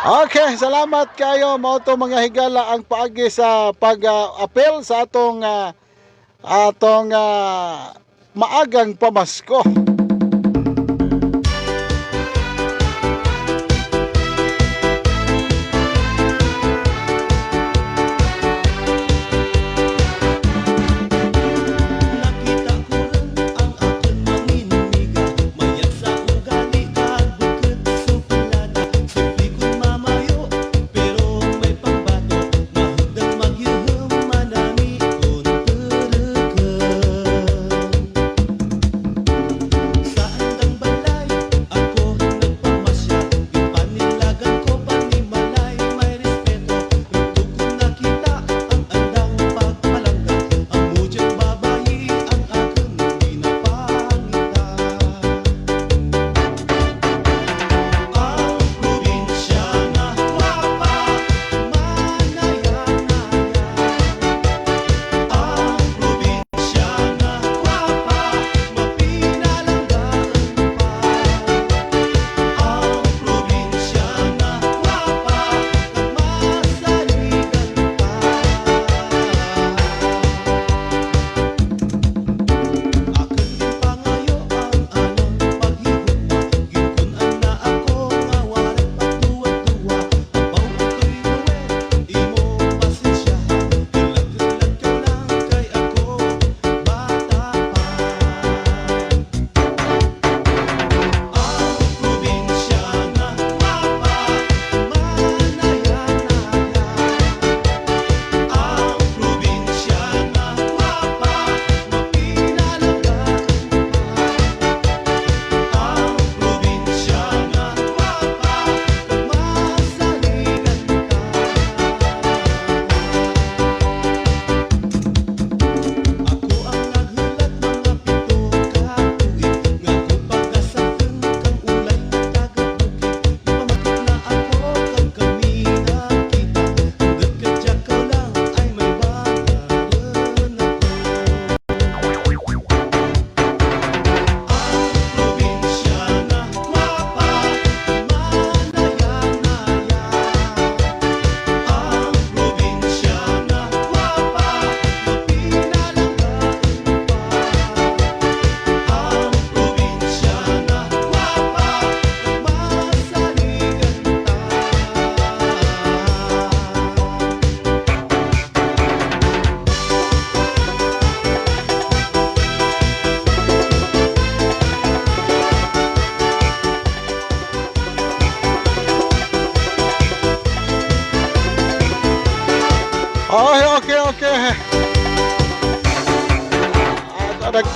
Okay, salamat kayo. Mao to, mga higala, ang paagi sa pag-apel sa atong maagang pamasko. Nakita ko rin ang akon manginmiga. Mayat sa ugali kag bukod suplada. Simple kung mamayo pero may pambato. Mahugdang magyuhum manami kung turukan.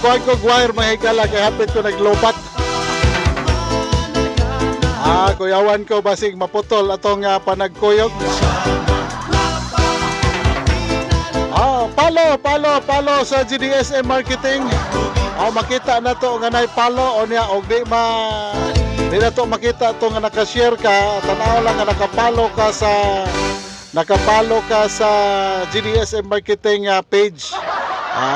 Nagkuhan ko wire, mga higala, kay hapit ko naglobat. Kuyawan ko basig maputol atong panagkuyog. Palo, palo, palo sa GDSM Marketing. Makita na to nga nay palo o niya og di na to makita to nga naka-share ka, tanaw lang nga nakapalo ka sa GDSM Marketing page.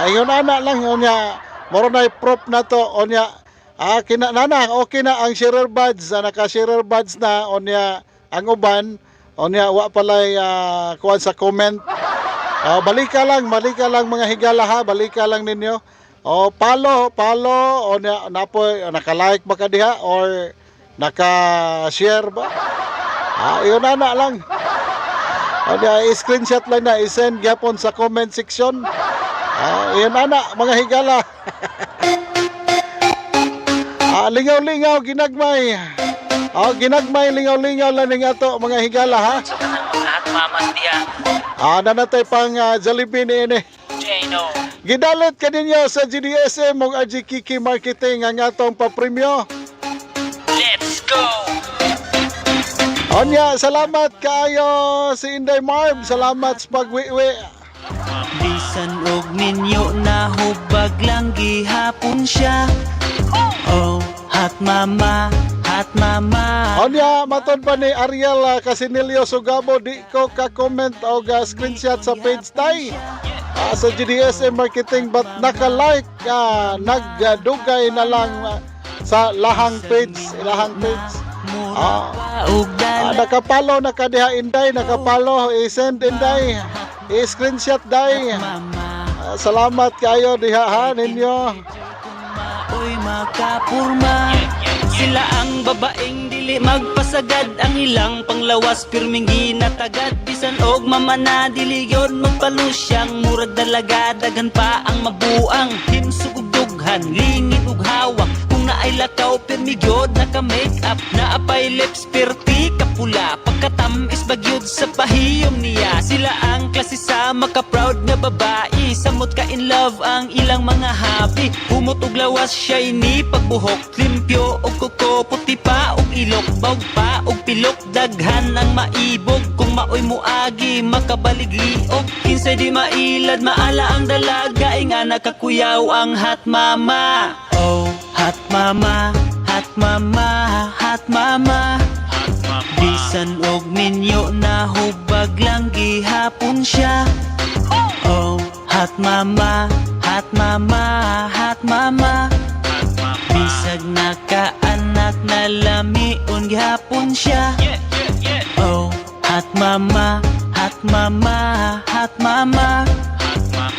Ingon ana lang unya, moro na proof na to unya. Kina nana okay na ang sharer badge, naka-sharer badge na unya ang uban unya wa palay kuan sa comment. Balika lang mga higala ha, balika lang ninyo. O palo, palo o na, napoy naka-like ba ka diha or naka-share ba? Iyon na na lang. O di, screenshot lang na i-send gyapon sa comment section. Iyon na na mga higala. Lingaw-lingaw ginagmay. Ginagmay lingaw-lingaw lang ning ato mga higala ha. Sa tanang mga hot mamas diha. Nanatay pang Jollibee ni ini. Jano. Gidalit kaninyo sa GDSM ug RG Kiki Marketing ang atong papremyo. Let's go! Onya, salamat kaayo si Inday Marv. Salamat sa pagwiwi. Bisan og minyo na hubag lang gihapon siya. Oh, hot mama, hot mama. Onya, maton pa ni Ariel Casinillo Sugabo, di ko ka-comment o screenshot sa page tay. Sa GDSM Marketing but naka-like, nagdugay na lang sa lahang page, ilahang page. Og Nakapalo na ka diha Inday, nakapalo, i-send Inday, i-screenshot day. Salamat kayo diha ha ninyo. Oy makapurma. Sila ang babaeng dili magpasagad. Ang ilang panglawas pirming ginatagad. Bisan og mama na dili yon magpalusyang. Murag dalaga daghan pa ang mabuang. Himsog ug dughan, lingid ug hawak. Kung naay lakaw pirmi gyud naka make up. Naapay lips pirti kapula. Pagkatamis bagyod sa pahiyom niya. Sila ang klase sa maka-proud nga babae. Samot ka in love ang ilang mga happy. Humot og lawas siya'y ni pagbuhok. Limpyo og kuko, puti pa og ilok. Bawg pa og pilok, daghan ang maibog. Kung maoy muagi, makabalig-liog. Kinsay di mailad, maala ang dalaga. Inga nakakuyaw ang hot mama. Oh, hot mama, hot mama, hot mama. Bisan og minyo na hubag lang gihapon siya. Oh, hot mama, hot mama, hot mama. Bisag nakaanak na lamion gihapon siya. Oh, hot mama, hot mama, hot mama.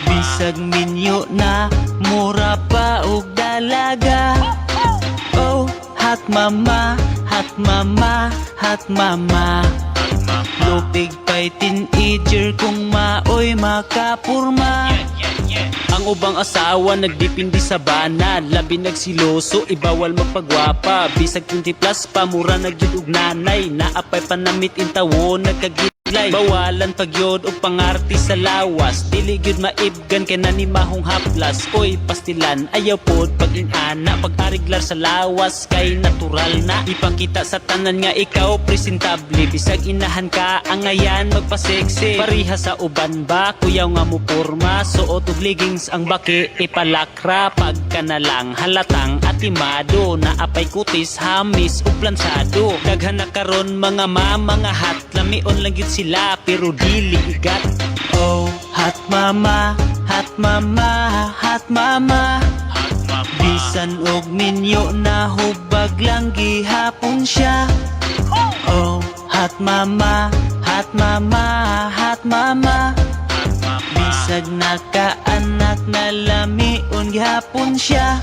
Bisag minyo na mura pa og dalaga. Oh, hot mama, hot mama, hot mama. Lupig pa'y teenager kung maoy makapurma. Ang ubang asawa nagdipindi sa bana. Labi nagsiloso, ibawal magpagwapa. Bisag 20 plus pa, mura nagyud og nanay. Naapay panamit intawo, nagkagilay. Bawalan pagyod og pangarti sa lawas. Dili gyud maibgan kay nanimahong haplas. Oy pastilan, ayaw pod pag inana. Pag-ariglar sa lawas kay natural na. Ipakita sa tanan nga ikaw presentable. Bisag inahan ka, angayan magpaseksi. Pariha sa uban ba, kuyaw nga mo porma. Suot og leggings ang baki, ipalakra. Pagka na lang halatang atimado. Naapay kutis, hamis ug plansado. Daghan na karon mga mga hot. Lamion lang gyud sila pero dili igat. Oh, hot mama, hot mama, hot mama. Bisan og minyo na hubag lang gihapon siya. Oh, hot mama, hot mama, hot mama. Bisag nakaanak na lamion gihapon siya.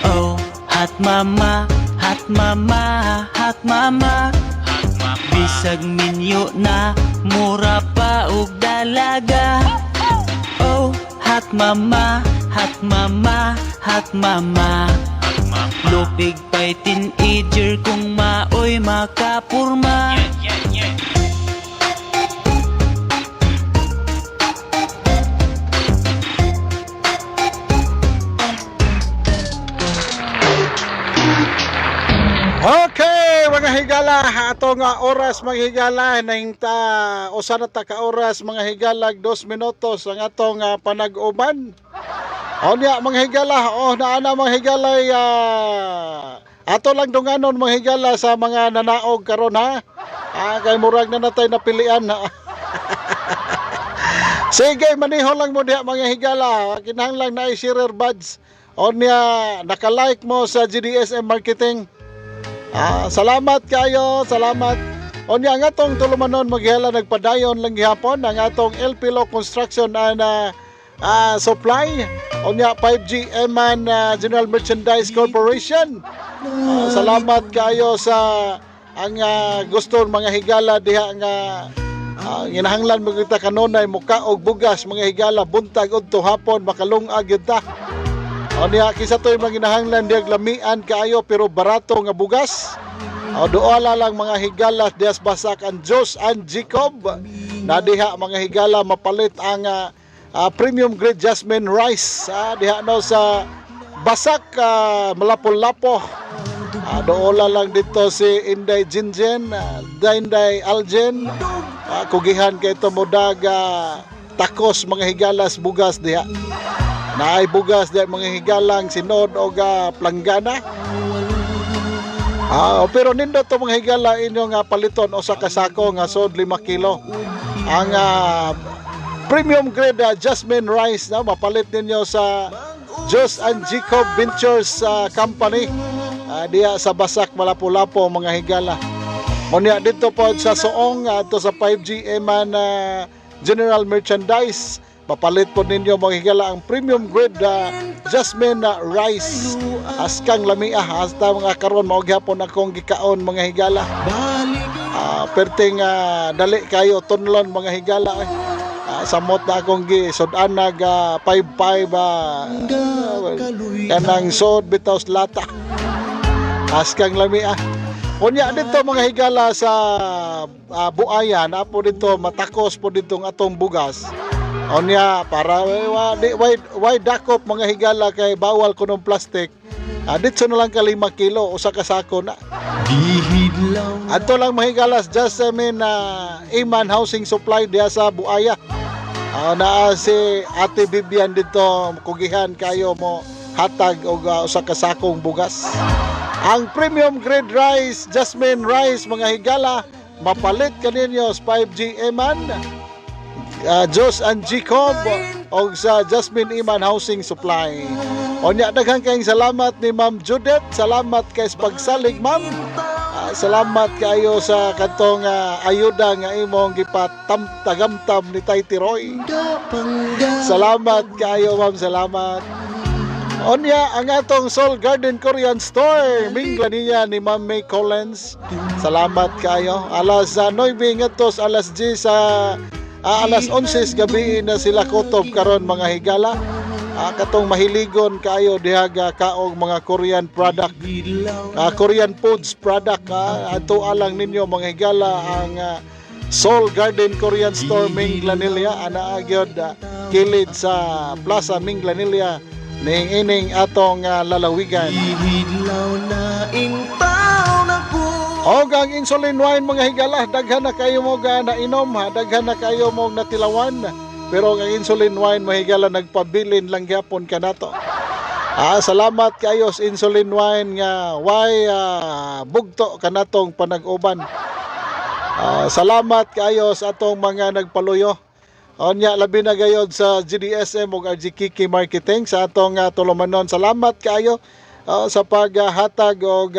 Oh, hot mama, hot mama, hot mama. Bisag minyo na mura pa og dalaga. Oh, hot mama, hot mama, hot mama. Lupig pa'y teenager kung maoy makapurma. Okay, mga higala, atong oras, mga higala, nahingta usa na ta ka oras, mga higala, 2 minutos ang atong panag-uban. O niya, mga higala, oh naa na, mga higala, ato lang dunganon, mga higala, sa mga nanaog karon ha. Kay murag na natay napilian ha. Sige, maniho lang mo diha, mga higala. Kinahanglan na sharer buds. O niya, naka-like mo sa GDSM Marketing. Salamat kayo, salamat. Unya ang atong tulumanon, mga higala, nagpadayon lang gihapon ang atong LP Law Construction and Supply. Unya 5G Eman General Merchandise Corporation. Salamat kayo sa ang gusto, mga higala, diha nga ginahanglan mo kita kanunay muka og bugas, mga higala, buntag udto hapon makalungag gyud ta. O niya, kinsa to'y mga ginahanglan diha lamian kaayo pero barato nga bugas? O duola lang, mga higala, dias Basak ang Jos and Jacob. Na diha, mga higala, mapalit ang premium grade jasmine rice. Diha no sa Basak, Malapol-Lapo. Doola lang dito si Inday Jinjen, Inday Aljen. Kugihan kay ito modag takos, mga higalas, bugas diha. Naay bugas diha, mga higalang sinod og planggana. Pero nindot to, mga higala, inyong paliton usa ka sako nga sod 5 kilo. Ang premium grade jasmine rice na mapalit ninyo sa Jos and Jacob Ventures Company. Diha sa Basak, Malapu-Lapo, mga higala. Unya dito po sa Suong ato sa 5G Eman General Merchandise, mapalit po ninyo, mga higala, ang premium grade jasmine rice. Askang lamia, hasta mga karon mao gyapon akong gikaon, mga higala. Perting dali kayo tunlon, mga higala, eh. Samot na akong gi sud-anag 5-5 kanang sod bitaw lata. Askang lami ah. Unya dito, mga higala, sa Buayan, apo dito matakos po dito ang atong bugas. Unya para eh, wa, di, why dakop, mga higala, kay bawal kunong plastic. Dito na lang ka 5 kilo, usa ka sako na. Gihidlaw. Adto lang, mga higalas, just I mean, Iman Housing Supply diha sa Buaya. Naa si Ate Vivian dito, kugihan kayo mo hatag og usa ka sakong bugas. Ang premium grade rice, jasmine rice, mga higala, mapalit kaninyo sa 5G Eman, Jos and Jacob og sa Jasmine Iman Housing Supply. Unya daghan kayong salamat ni Ma'am Judith. Salamat kay sa pagsalig, Ma'am. Salamat kayo sa katong ayuda nga imong gipatam tagamtam ni Tay Tiroy. Salamat kayo, Ma'am, salamat. Onya, ang atong Seoul Garden Korean Store, Minglanilla ni Ma'am May Collins. Salamat kayo. Alas 9 ngadto sa alas 10 sa alas 11 sa gabi na sila kutob karon, mga higala. Katong mahiligon kayo diha ga kaog mga Korean product. Korean foods product, ato alang ninyo, mga higala, ang Seoul Garden Korean Store Minglanilla, ana gyud kilid sa Plaza Minglanilla ning ining atong lalawigan. Gihidlaw na intaw na ko. Og ang insulin wine, mga higala, daghan na kayo mo ga nainom ha, daghan na kayo mo natilawan. Pero ang insulin wine, mga higala, nagpabilin lang gyapon kanato. Salamat kayo sa insulin wine nga why bugto kanatong panag-uban. Salamat kayo sa atong mga nagpaluyo. Onya labi na gayod sa GDSM ug RGKK Marketing sa atong tulumanon. Salamat kayo sa paghatag og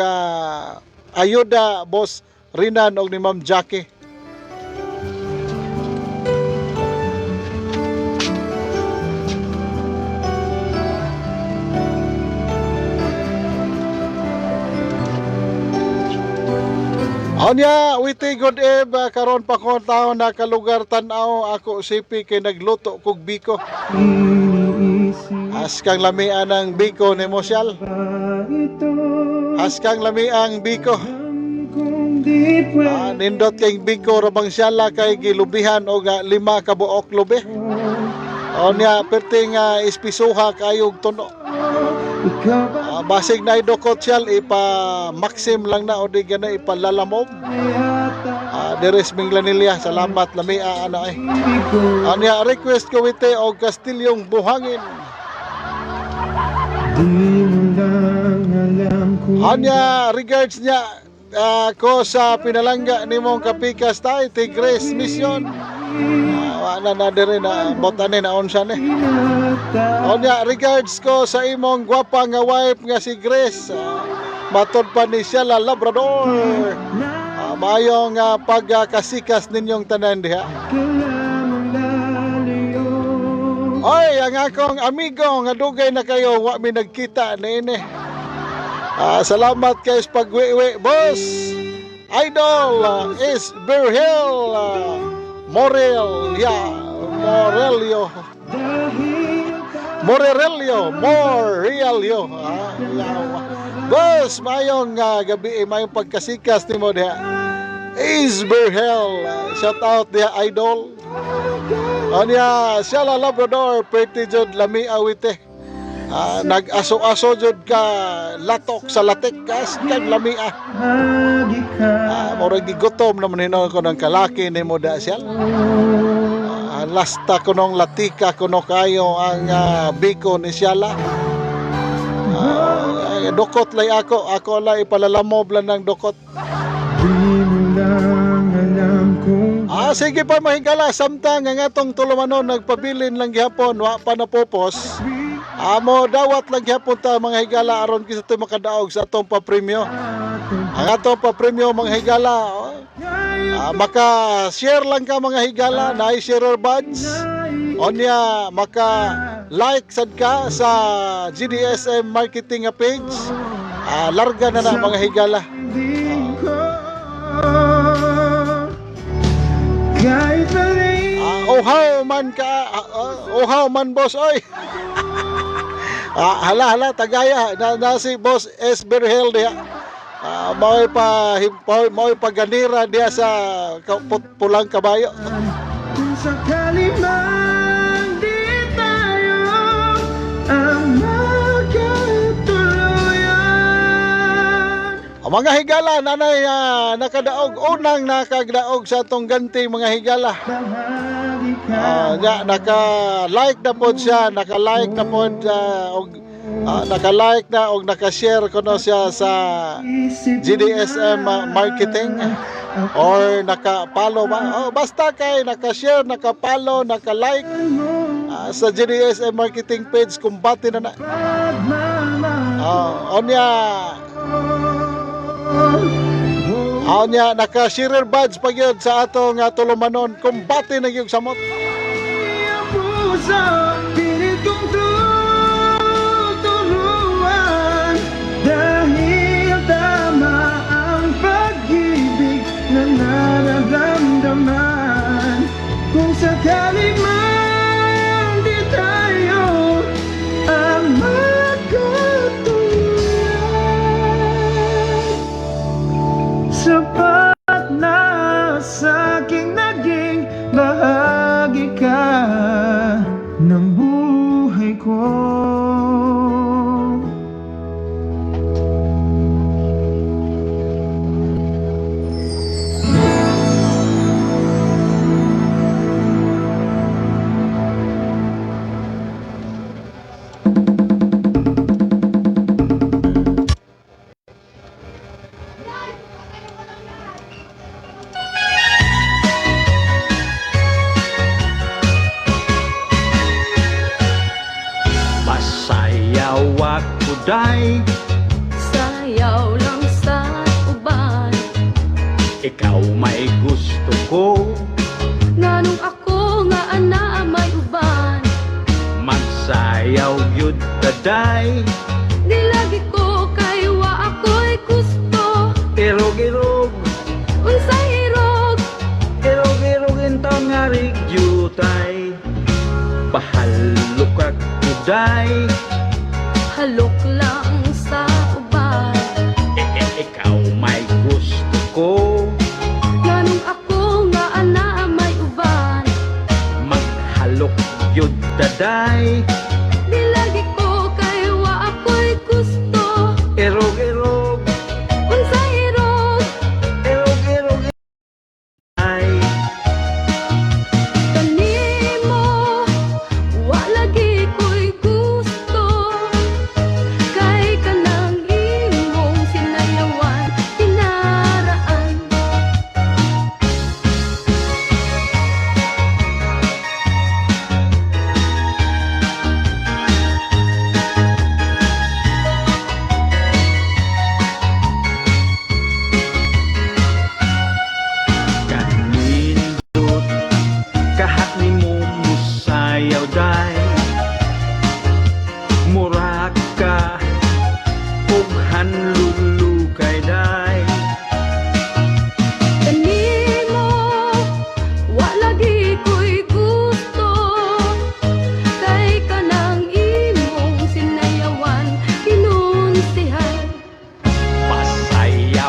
ayuda, Boss Rinan og ni Ma'am Jackie. Onya, witi good eve, karon pa ko taon na kalugar tan-aw ako sipi kay nagluto kog biko. Iniisip Askang lamian ang biko ni Mosyal. ba ito? Askang lamiang biko. Kung di pwede Nindot kay biko rabang siyala kay gilubihan og 5 ka buok lubi. Onya perting ispisuha kayog tuno. Ikaw ba Basig na idukot siya, ipa Maxim lang na o di gana ipalalamove. Diri sa Minglanilla, salamat lami ana eh. Anya request ko wite og Kastilyong Buhangin. Di mo lang alam kung Anya regards niya ko sa pinalangga nimong kapikas tay Tigres Mission. Wa na na diri na botane na unsa ni. Onya regards ko sa imong gwapa nga wife nga si Grace. Matod pa ni siya la Labrador. Maayong pagkasikas ninyong tanan diha. Kailangan lalayo. Oy, ang akong amigo nga dugay na kayo wa mi nagkita niini. Salamat kay sa pagwiwi, boss. Idol is Berhel Morel, ya, Morelio. Morelio, Morelio. Yawa. Boss, maayong gabi, maayong pagkasikas nimo diha. Is Berhel, shout out diha idol. Anya, siya la Labrador, pretty jud lami awite. Nag-aso-aso jud ka latok sa latik kas kag lami ah. Hagi ka. Murag gigutom naman hinuon ko ng kalaki nimo da siya. Lasta ko nung latika kuno kayo ang biko ni Shala. Dukot lay ako, ako lay ipalalamob lang ng dukot. Di mo lang alam kung Sige pa mahigala, samtang ang atong tulumanon nagpabilin lang gihapon, wa pa napopos. Amo dawat lang gihapon ta mga higala aron kinsa to'y makadaog sa atong papremyo. Ang atong papremyo mga higala, oh, maka-share lang ka mga higala, naay sharer buds. Onya maka like sad ka sa GDSM marketing nga page. Larga na na mga higala. Hindi ko kahit mali Uhaw man ka, uhaw man boss oy. Hala hala tagaya na, na si boss S Berhel diha. Mao'y pa ganira diha sa pulang kabayo. Kung sakali man di tayo ang magkatuluyan. Ang mga higala nanay nakadaog unang nakadaog sa atong ganti mga higala. Bahagi ka. Nya naka-like na pod siya, naka-like na pod og naka-like na og naka-share kuno siya sa Isip GDSM marketing or naka-follow ba? Oh, basta kay naka-share, naka-follow, naka-like sa GDSM marketing page kumbate na na. Pagmamahal. Oh, onya onya naka-share badge pa gyud sa atong tulumanon kumbate na gyud samot. Ang puso pilit kong tuturuan dahil tama ang pag-ibig na nararamdaman. Kung sakali man di tayo ang magkatuluyan, sapat na sa aking naging bahagi ka ng buhay ko. Pasayaw ako day. Sayaw lang sa uban. Ikaw may gusto ko. Nganong ako nga ana may uban? Magsayaw yun taday. Nilagi ko kay wa ako'y gusto. Irog-irog. Unsay irog? Irog-irog intaon nga rigyutay. Bahalo ka kuday. Halok lang sa uban. Ikaw may gusto ko. Nganong ako nga ana may uban? Maghalok yun taday. Nilagi ko kay wa ako'y gusto.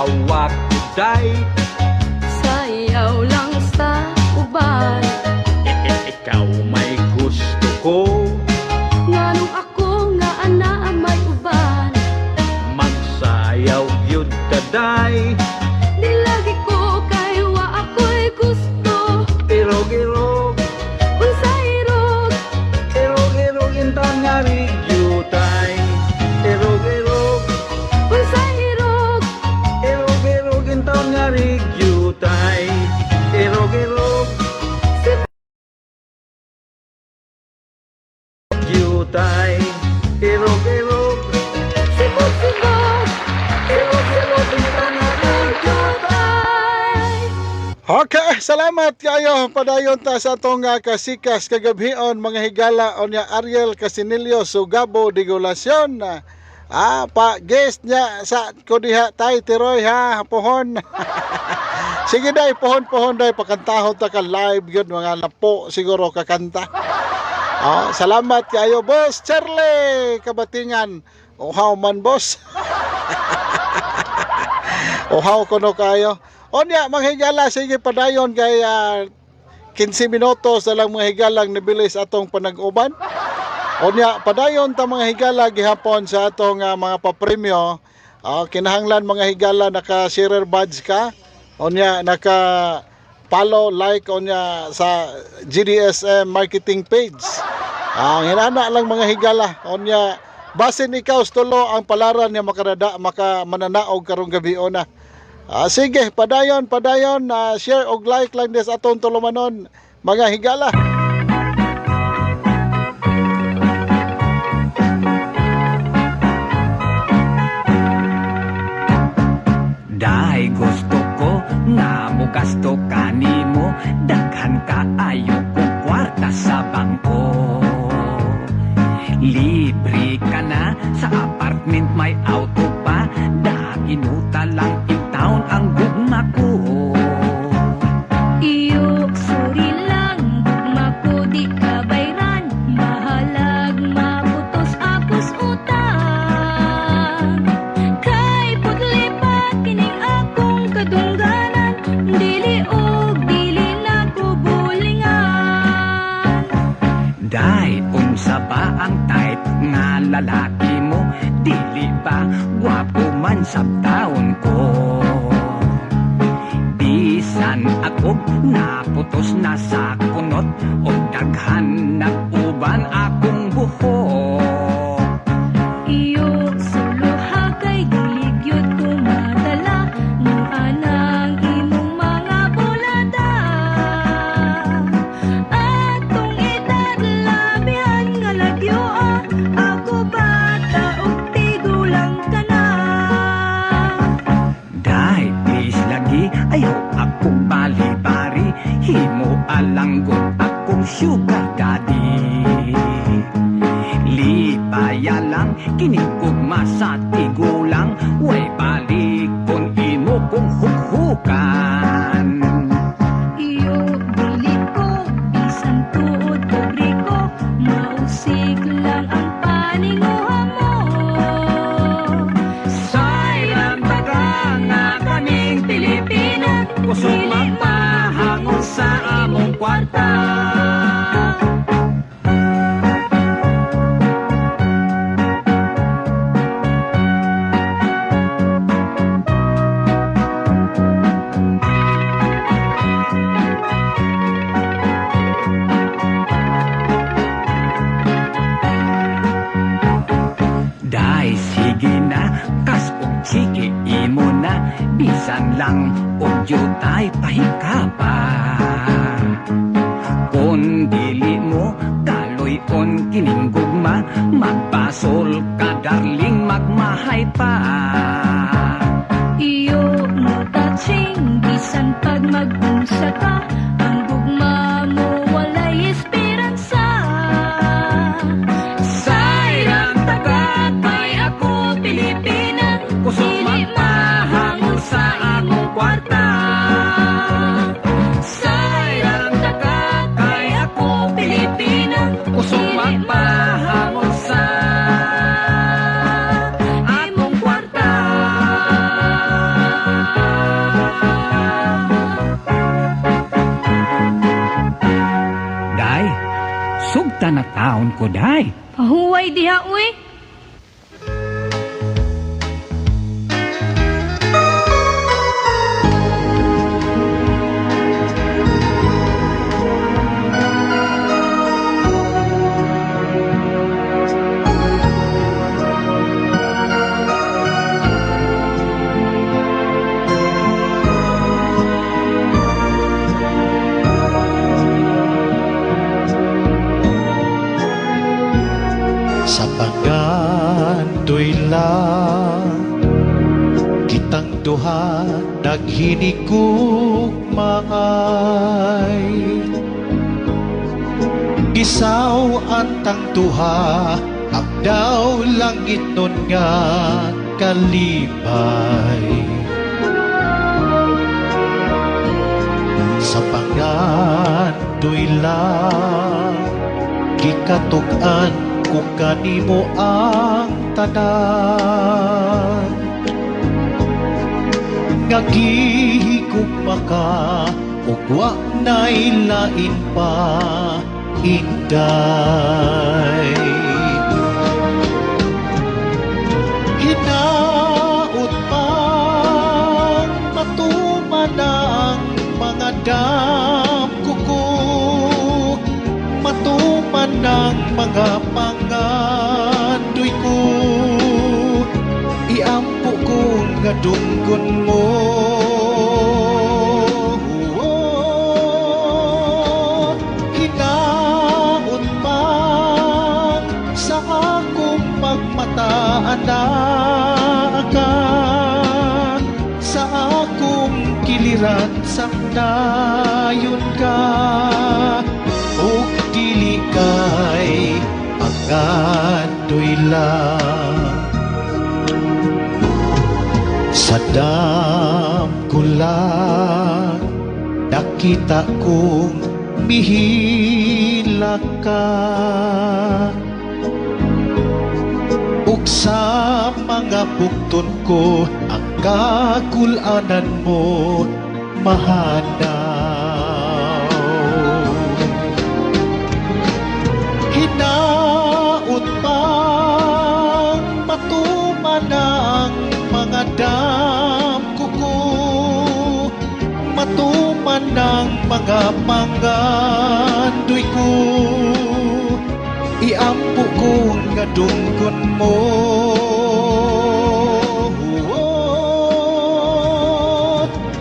Asawa ko day. Sayaw lang sa uban. Ikaw may gusto ko. Nganong ako nga ana may uban? Magsayaw gyud ka day. Di lagi ko kay wa ako'y gusto. Irog-irog. Unsa irog? Irog-irog intan nga rigyutay. Irog-irog. Unsa irog? Irog-irog intan nga rigyutay. Irog-irog. Gyutay. Irog-irog. Sibog-sibog. Sibog-sibog intan nga rigyutay. Okay, salamat kayo. Padayon ta sa atong kasikas kagabhion, mga higala, onya Ariel Casinillo Sugabo Digulacion. Pa guest niya sa ko diha tay Tiroy ha, pohon. Sige day, pohon pohon day, pakantahon ta ka live gyud, mga lapo siguro kakanta. Oh, salamat kayo, Boss Charlie Kabatingan. Uhaw man, boss. Uhaw kuno kayo. Onya, mga higala, sige padayon kay 15 minutos na lang, mga higalang nibilis atong panag-uban. Onya, padayon ta, mga higala, gihapon sa atong mga papremyo. Kinahanglan, mga higala, naka sharer badge ka. Onya, naka follow, like onya sa GDSM marketing page. Ang hinana lang, mga higala. Onya, basin ikaw tulo ang palaran niya makarada maka mananaog karong gabi ona. Sige, padayon, padayon, share og like lang des atong tulumanon, mga higala. Dahil gusto ko nga mugasto kanimo, daghan kaayo ko kwarta sa bangko. Libre ka na sa apartment, may auto pa. Daginuta lang in town ang gugma ko. Iyo, suri lang, gugma ko di ka bayran. Bahalag maputos akos utang. Kay pudli pa kining akong kadungganan. Dili og dili na ko bulingan. Day, unsa ba ang type nga lalaki mo? Dili ba gwapo man sa taon ko? Bisan ako naputos na sa kunot o daghan nag-uban akong buhok. Iyo, suluha kay dili gyud ko madala ng anang imong mga bulada. Atong edad labihan nga lagyoa, ako bata ug tigulang ka na. Day, please lagi, ayaw ako bali-bari. Himo alanggot akong sugar daddy. Lipaya lang, kinigugma sa tigulang. Way balik kung imo kong hukhukan. Iyo, dili ko, bisan tuod pobre ko, mausik lang ang paninguha mo. Silent ka nga kaming Pilipina, kusog magpahangon sa among kwarta. Day, sige na, kas og chiki imo na, bisan lang og jutay pahikapa. Kung dili mo kaloy-on kining gugma, magbasol ka darling, magmahay pa. Iyo mo touching, bisan pag mag-unsa ka, ang gugma mo walay esperanza. Sayang taga kay ako Pilipina, kusog Dili magpahangon sa akong kwarta. Sayang taga kay ako Pilipina, kusog Dili magpahangon sa akong kwarta. Tanatawon ko day. Pahuway diha uy. Sa pangandoy lang kitang duha naghinikog maay. Gisaw antang duha ang daw langit nun nga kalipay. Sa pangandoy lang gikatuk-an ko kanimo ang tanan nga gihigugma ka ug wa nay lain pa, inday. Hinaot pang matuman ang mga damgo ko, matuman ang mga pangandoy ko. Iampo ko nga dunggon mo. Hinaot pang sa akong pagmataan ka sa akong kiliran samdayon ka ug dili kay pangandoy lang. Sa dam ko lang nakita kong mihila ka ug sa mga bukton ko ang kakulanan mo mahanaw. Hinaot pang matuman ang mga damgo ko, matuman ang mga pangandoy ko. Iampo ko nga dunggon mo.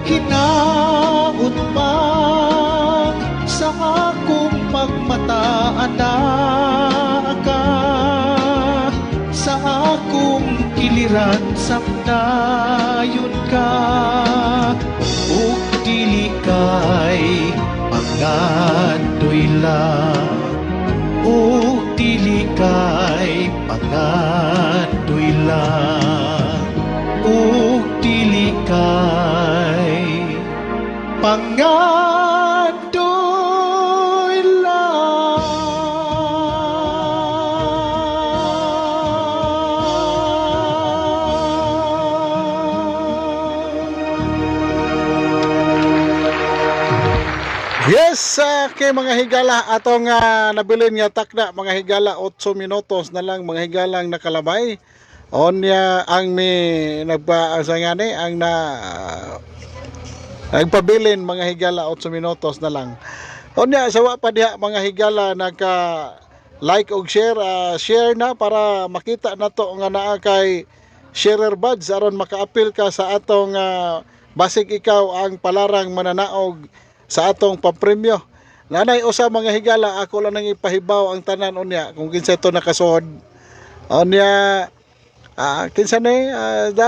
Hinaot pang sa akong pagmataan ka sa akong kiliran samdayon ka ug dili kay pangandoy lang, ug dili kay pangandoy lang, ug dili kay pangandoy lang. Yes, kay mga higala atong nabilin nga takda mga higala, 8 minutos na lang mga higalang nakalabay. Onya ang mi nagpa sa ngani ang na nagpabilin mga higala, 8 minutos na lang. Onya sa wa pa diha mga higala naka like og share, share na para makita nato nga naa kay sharer buds aron makaapil ka sa atong basig ikaw ang palarang mananaog sa atong papremyo. Nanay usa mga higala, ako lang nang ipahibaw ang tanan unya kung kinsa to nakasuod. Unya kinsa ni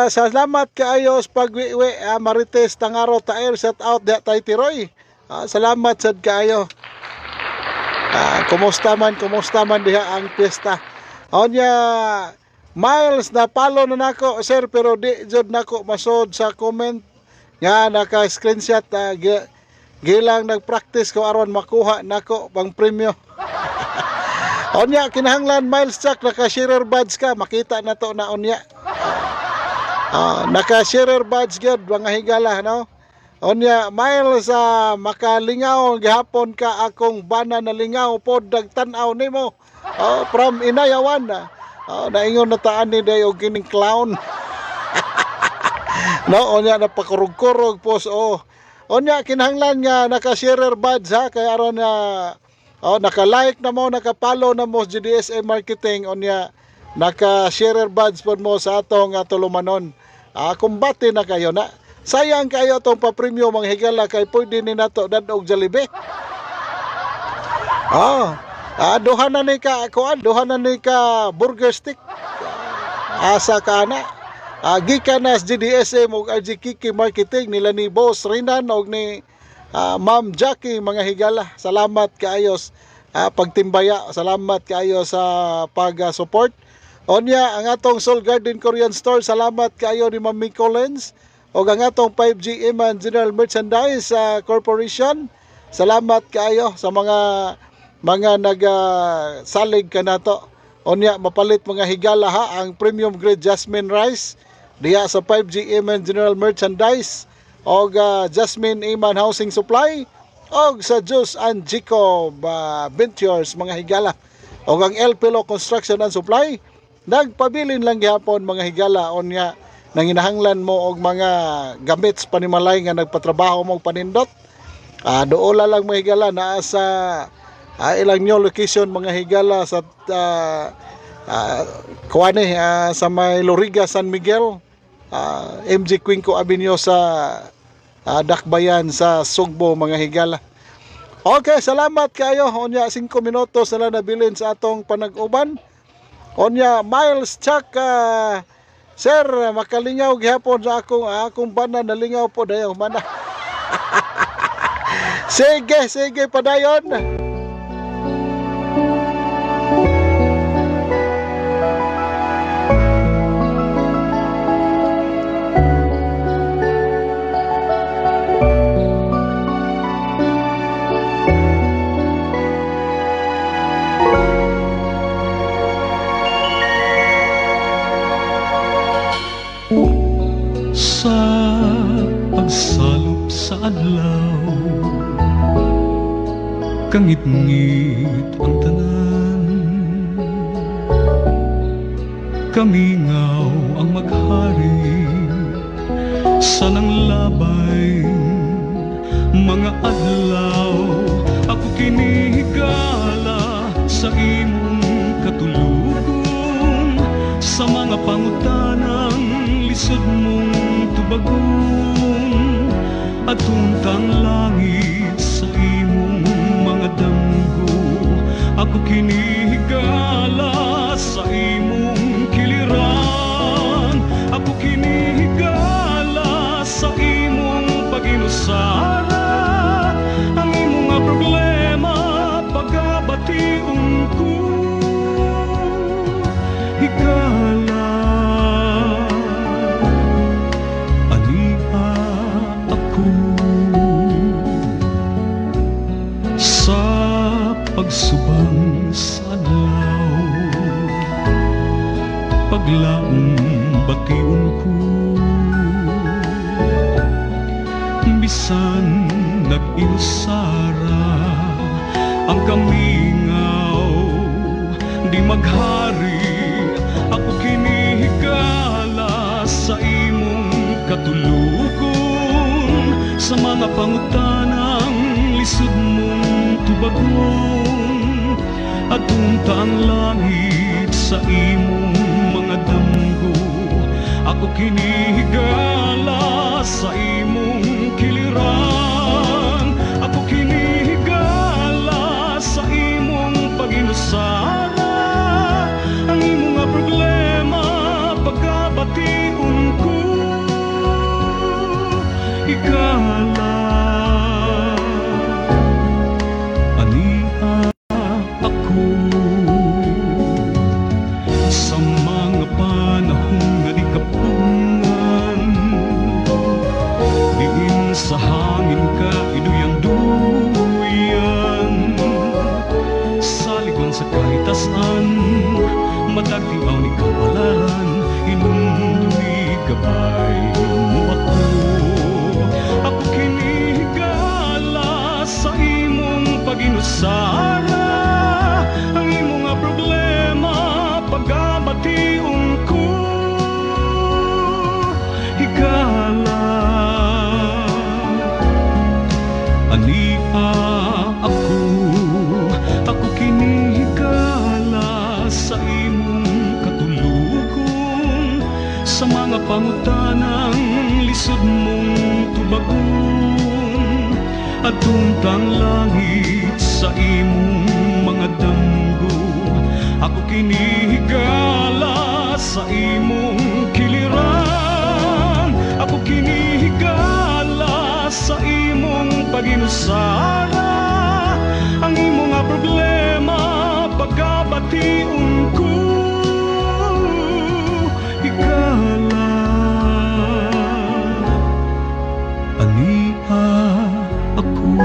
salamat kaayo sa pagwiwi, Marites Tangaro Taer, shout out diha tay Tiroy. Salamat sad kaayo. Kumusta man diha ang piyesta. Onya Miles na palo na nako sir, pero di jud nako masod sa comment nga naka screenshot, gilang nagpractice ko aron makuha nako pang premyo. Onya kinahanglan Miles Jack naka sharer badge ka, makita na to na unya. Naka sharer badge gyud mga higala, no. Onya Miles, makalingaw gihapon ka, akong bana na lingaw pod nagtan-aw nimo. Oh, from Inayawan. Oh, naingon na taan ni day og kining clown. No, onya napakurog-kurog pos oh. Onya kinahanglan nga naka-sharer badge ha, kay aron na oh, naka-like na mo, naka-follow na mo sa GDSA Marketing, onya naka-sharer badge pod mo sa atong tulumanon. Kumbate na kayo na. Sayang kayo atong pa-premium mga higala kay pwede ni nato dadog Jollibee. Oh, duha na ni ka kuan, duha na ni ka burger stick. Asa ka na? Gikan na sa GDSM ug RG Kiki Marketing nila ni Boss Rinan og ni Ma'am Jackie mga higala. Salamat kaayo pagtimbaya, salamat kaayo sa pag-support. Onya ang atong Soul Garden Korean Store, salamat kaayo ni Ma'am Miko Collins og ang atong 5G Iman General Merchandise Corporation. Salamat kaayo sa mga nagasalig kanato. Onya mapalit mga higala ha ang premium grade jasmine rice diha sa 5G Iman General Merchandise og Jasmine Iman Housing Supply og sa Juice and Jacob Ventures mga higala. Og ang El Pelo Construction and Supply nagpabilin lang gihapon mga higala. Onya nanginahanglan mo og mga gamit sa panimalay nga nagpatrabaho mo og panindot, doola lang mga higala, naa sa ilang new location mga higala sa kuane, sa may Loriga, San Miguel, MG Cuenco Avenue sa Dakbayan sa Sugbo mga higala. Okay, salamat kayo. Unya 5 minutos na lang nabilin sa atong panag-uban. Onya Miles Chuck, sir, makalingaw gihapon sa akong bana nalingaw po dayon mana. Sige, sige padayon. Sa pagsalop sa adlaw, kangitngit ang tanan, kamingaw ang maghari sa nanglabay mga adlaw. Ako kinihigala sa imong katulugon, sa mga pangutanang lisod mong tubagon, at untang langit sa imong mga damgo. Ako kinihigala sa imong kiliran, ako kinihigala sa imong paginusara. Ang imong nga problema pagabation ko, higala ania ako. Sa pagsubang sa adlaw, paglaom bation ko, bisan nag-inusara ang kamingaw di maghari. Ako kinihigala sa imong katulugon, sa mga pangutanang lisod mong tubagon, at unta ang langit sa imong mga damgo. Ako kinihigala sa imong kiliran, ako kinihigala sa imong paginusara. Ang imong nga problema pagkabation ko, higala ania ako. Sa mga panahon nga di kapungan, diin sa hangin ka iduyang-duyan, salig lang sa kahitasan, matagtiaw ni kawalan, hinumdumi gabay mo ako. Ako. Atuntang langit sa imong mga damgo. Ako kinihigala sa imong kiliran. Ako kinihigala sa imong paginusara. Ang imong nga problema pagkabation ko. Higala, ania ako.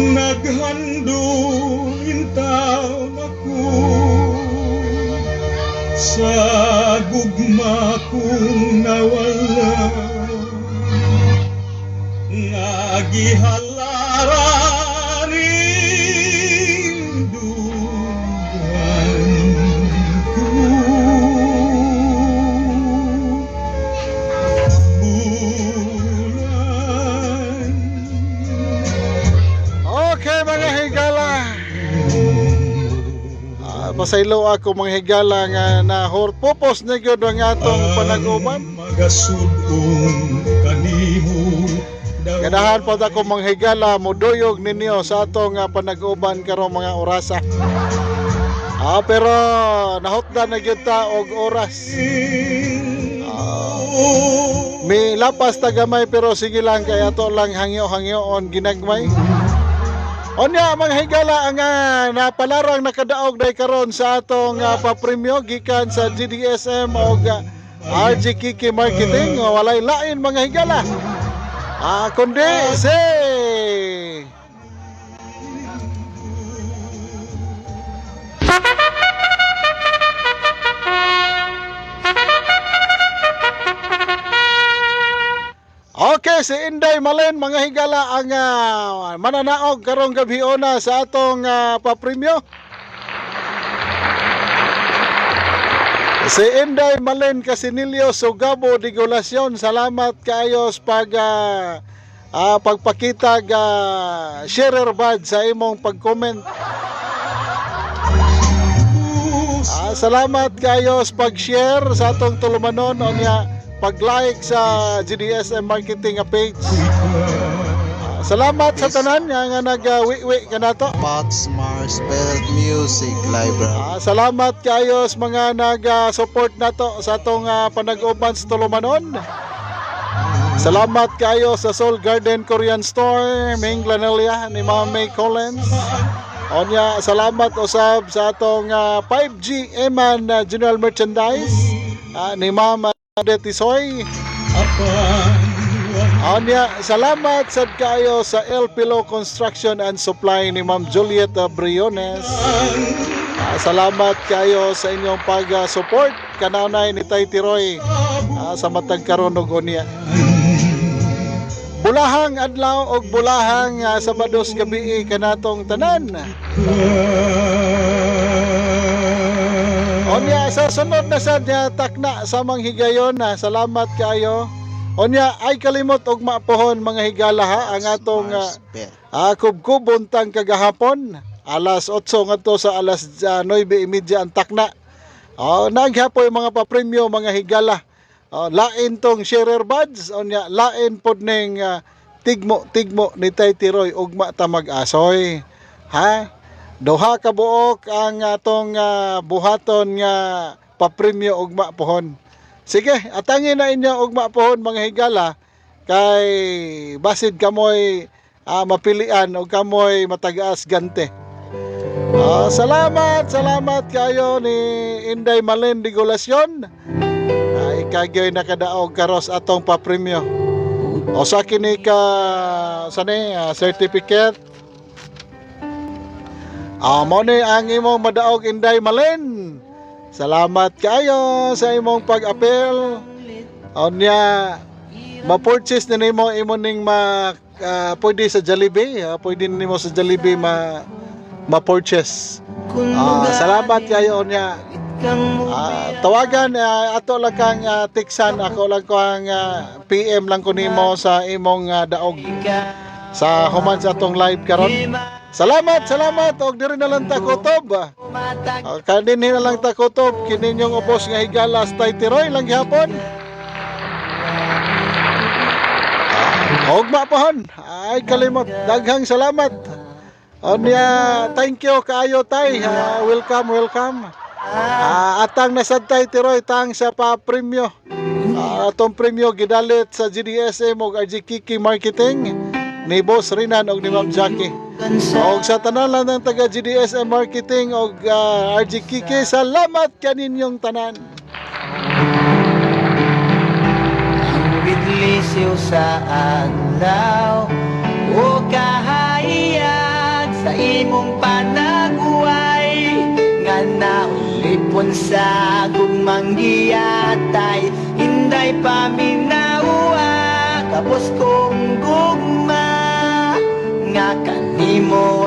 Naghandom intawn ako sa gugma kong nawala, nagihalaran dugan ko. Bulan. Okay, mga higala. Pasaylo ako, mga higala, nga nahor pupos na gyud ang atong panag-uban. Magasudong kanimo. Ganahan po ako, mga higala, muduyog ninyo sa atong panag-uban karong mga orasa. Pero nahutdan na gyud ta og oras. May lapas ta gamay, pero sige lang kay ato lang hangyo-hangyoon ginagmay. Onya, mga higala, ang napalarang nakadaog day karon sa atong papremyo gikan sa GDSM og RG Kiki Marketing, walay lain, mga higala, kundi si Okay, si Inday Malen, mga higala, ang mananaog karong gabhiona sa atong papremyo. Si Inday Malen Casinillo Sugabo Digulacion, salamat kaayo sa pagpakita ga sharer bad sa imong pag-comment. Salamat kayo sa pag-share sa atong tulumanon, unya pag-like sa GDSM Marketing nga page. Salamat sa tanan nga nag-wiwi kanato. Pots Mars Belt Music Library. Salamat kayo sa mga nag-support nato sa atong panag-uban sa tulumanon. Salamat kayo sa Seoul Garden Korean Store, Ming Lanelia ni Ma'am May Collins. Onya, salamat usab sa atong 5G Eman General Merchandise ni Ma'am Detisoy. Onya, salamat sad kayo sa El Pilo Construction and Supply ni Ma'am Juliet Briones. Salamat kayo sa inyong pag-support kananay ni Tay Tiroy sa matag karon og unya. Bulahang adlaw og bulahang Sabados gabi kanatong tanan. Onya, sa sunod na sad niya takna sa mga higayon na salamat kayo. Onya, ay kalimot og mapohon, mga higala, ha, ang atong kubkubon tang kagahapon alas 8 ngadto sa alas 9:30 ang takna. Oh, naghapoy mga papremyo, mga higala. Oh, lain tong sharer buds, onya lain pod ning tigmo tigmo ni Tay Tiroy ugma ta mag-asoy. Ha? Duha ka buok ang atong buhaton nga papremyo ugma pohon. Sige, atangin na inyo ugma pohon, mga higala, kay basid kamoy mapilian o kamoy matagaas gante. Salamat, salamat kayo ni Inday Malen Digulacion. Ikagyoy nakadaog karos atong papremyo. O sa kini ka sani certificate. Mo ni ang imong madaog, Inday Malen. Salamat kayo sa imong pag-apel. Onya, ma-purchase na nimo imo ning ma pwede sa Jollibee, pwede nimo sa Jollibee ma ma-purchase. Salamat kayo, onya. Tawagan, ato lang kang tiksan, ako lang ko ang PM lang ko nimo sa imong daog sa human sa atong live karon. Salamat, salamat og diri na lang ta kutob. Kaninhi na lang ta kutob kininyong ubos nga higala sa Tiroy lang gihapon. Ugma pohon. Ay kalimot. Daghang salamat. Onya, thank you kaayo, tay. Welcome, welcome. Atang nasad, Tay Tiroy, tang sa pa premyo. Atong premyo gidalit sa GDSM ug RG Kiki Marketing ni Boss Rinan og ni Ma'am Jackie. Og sa tanan lang ng taga GDSM Marketing og RG Kiki, salamat kaninyong tanan. Bidlisiw sa adlaw o kahayag sa imong panagway nga naulipon sa gugmang giyatay, hinday paminawa, kapos kong gugma nga kanimo.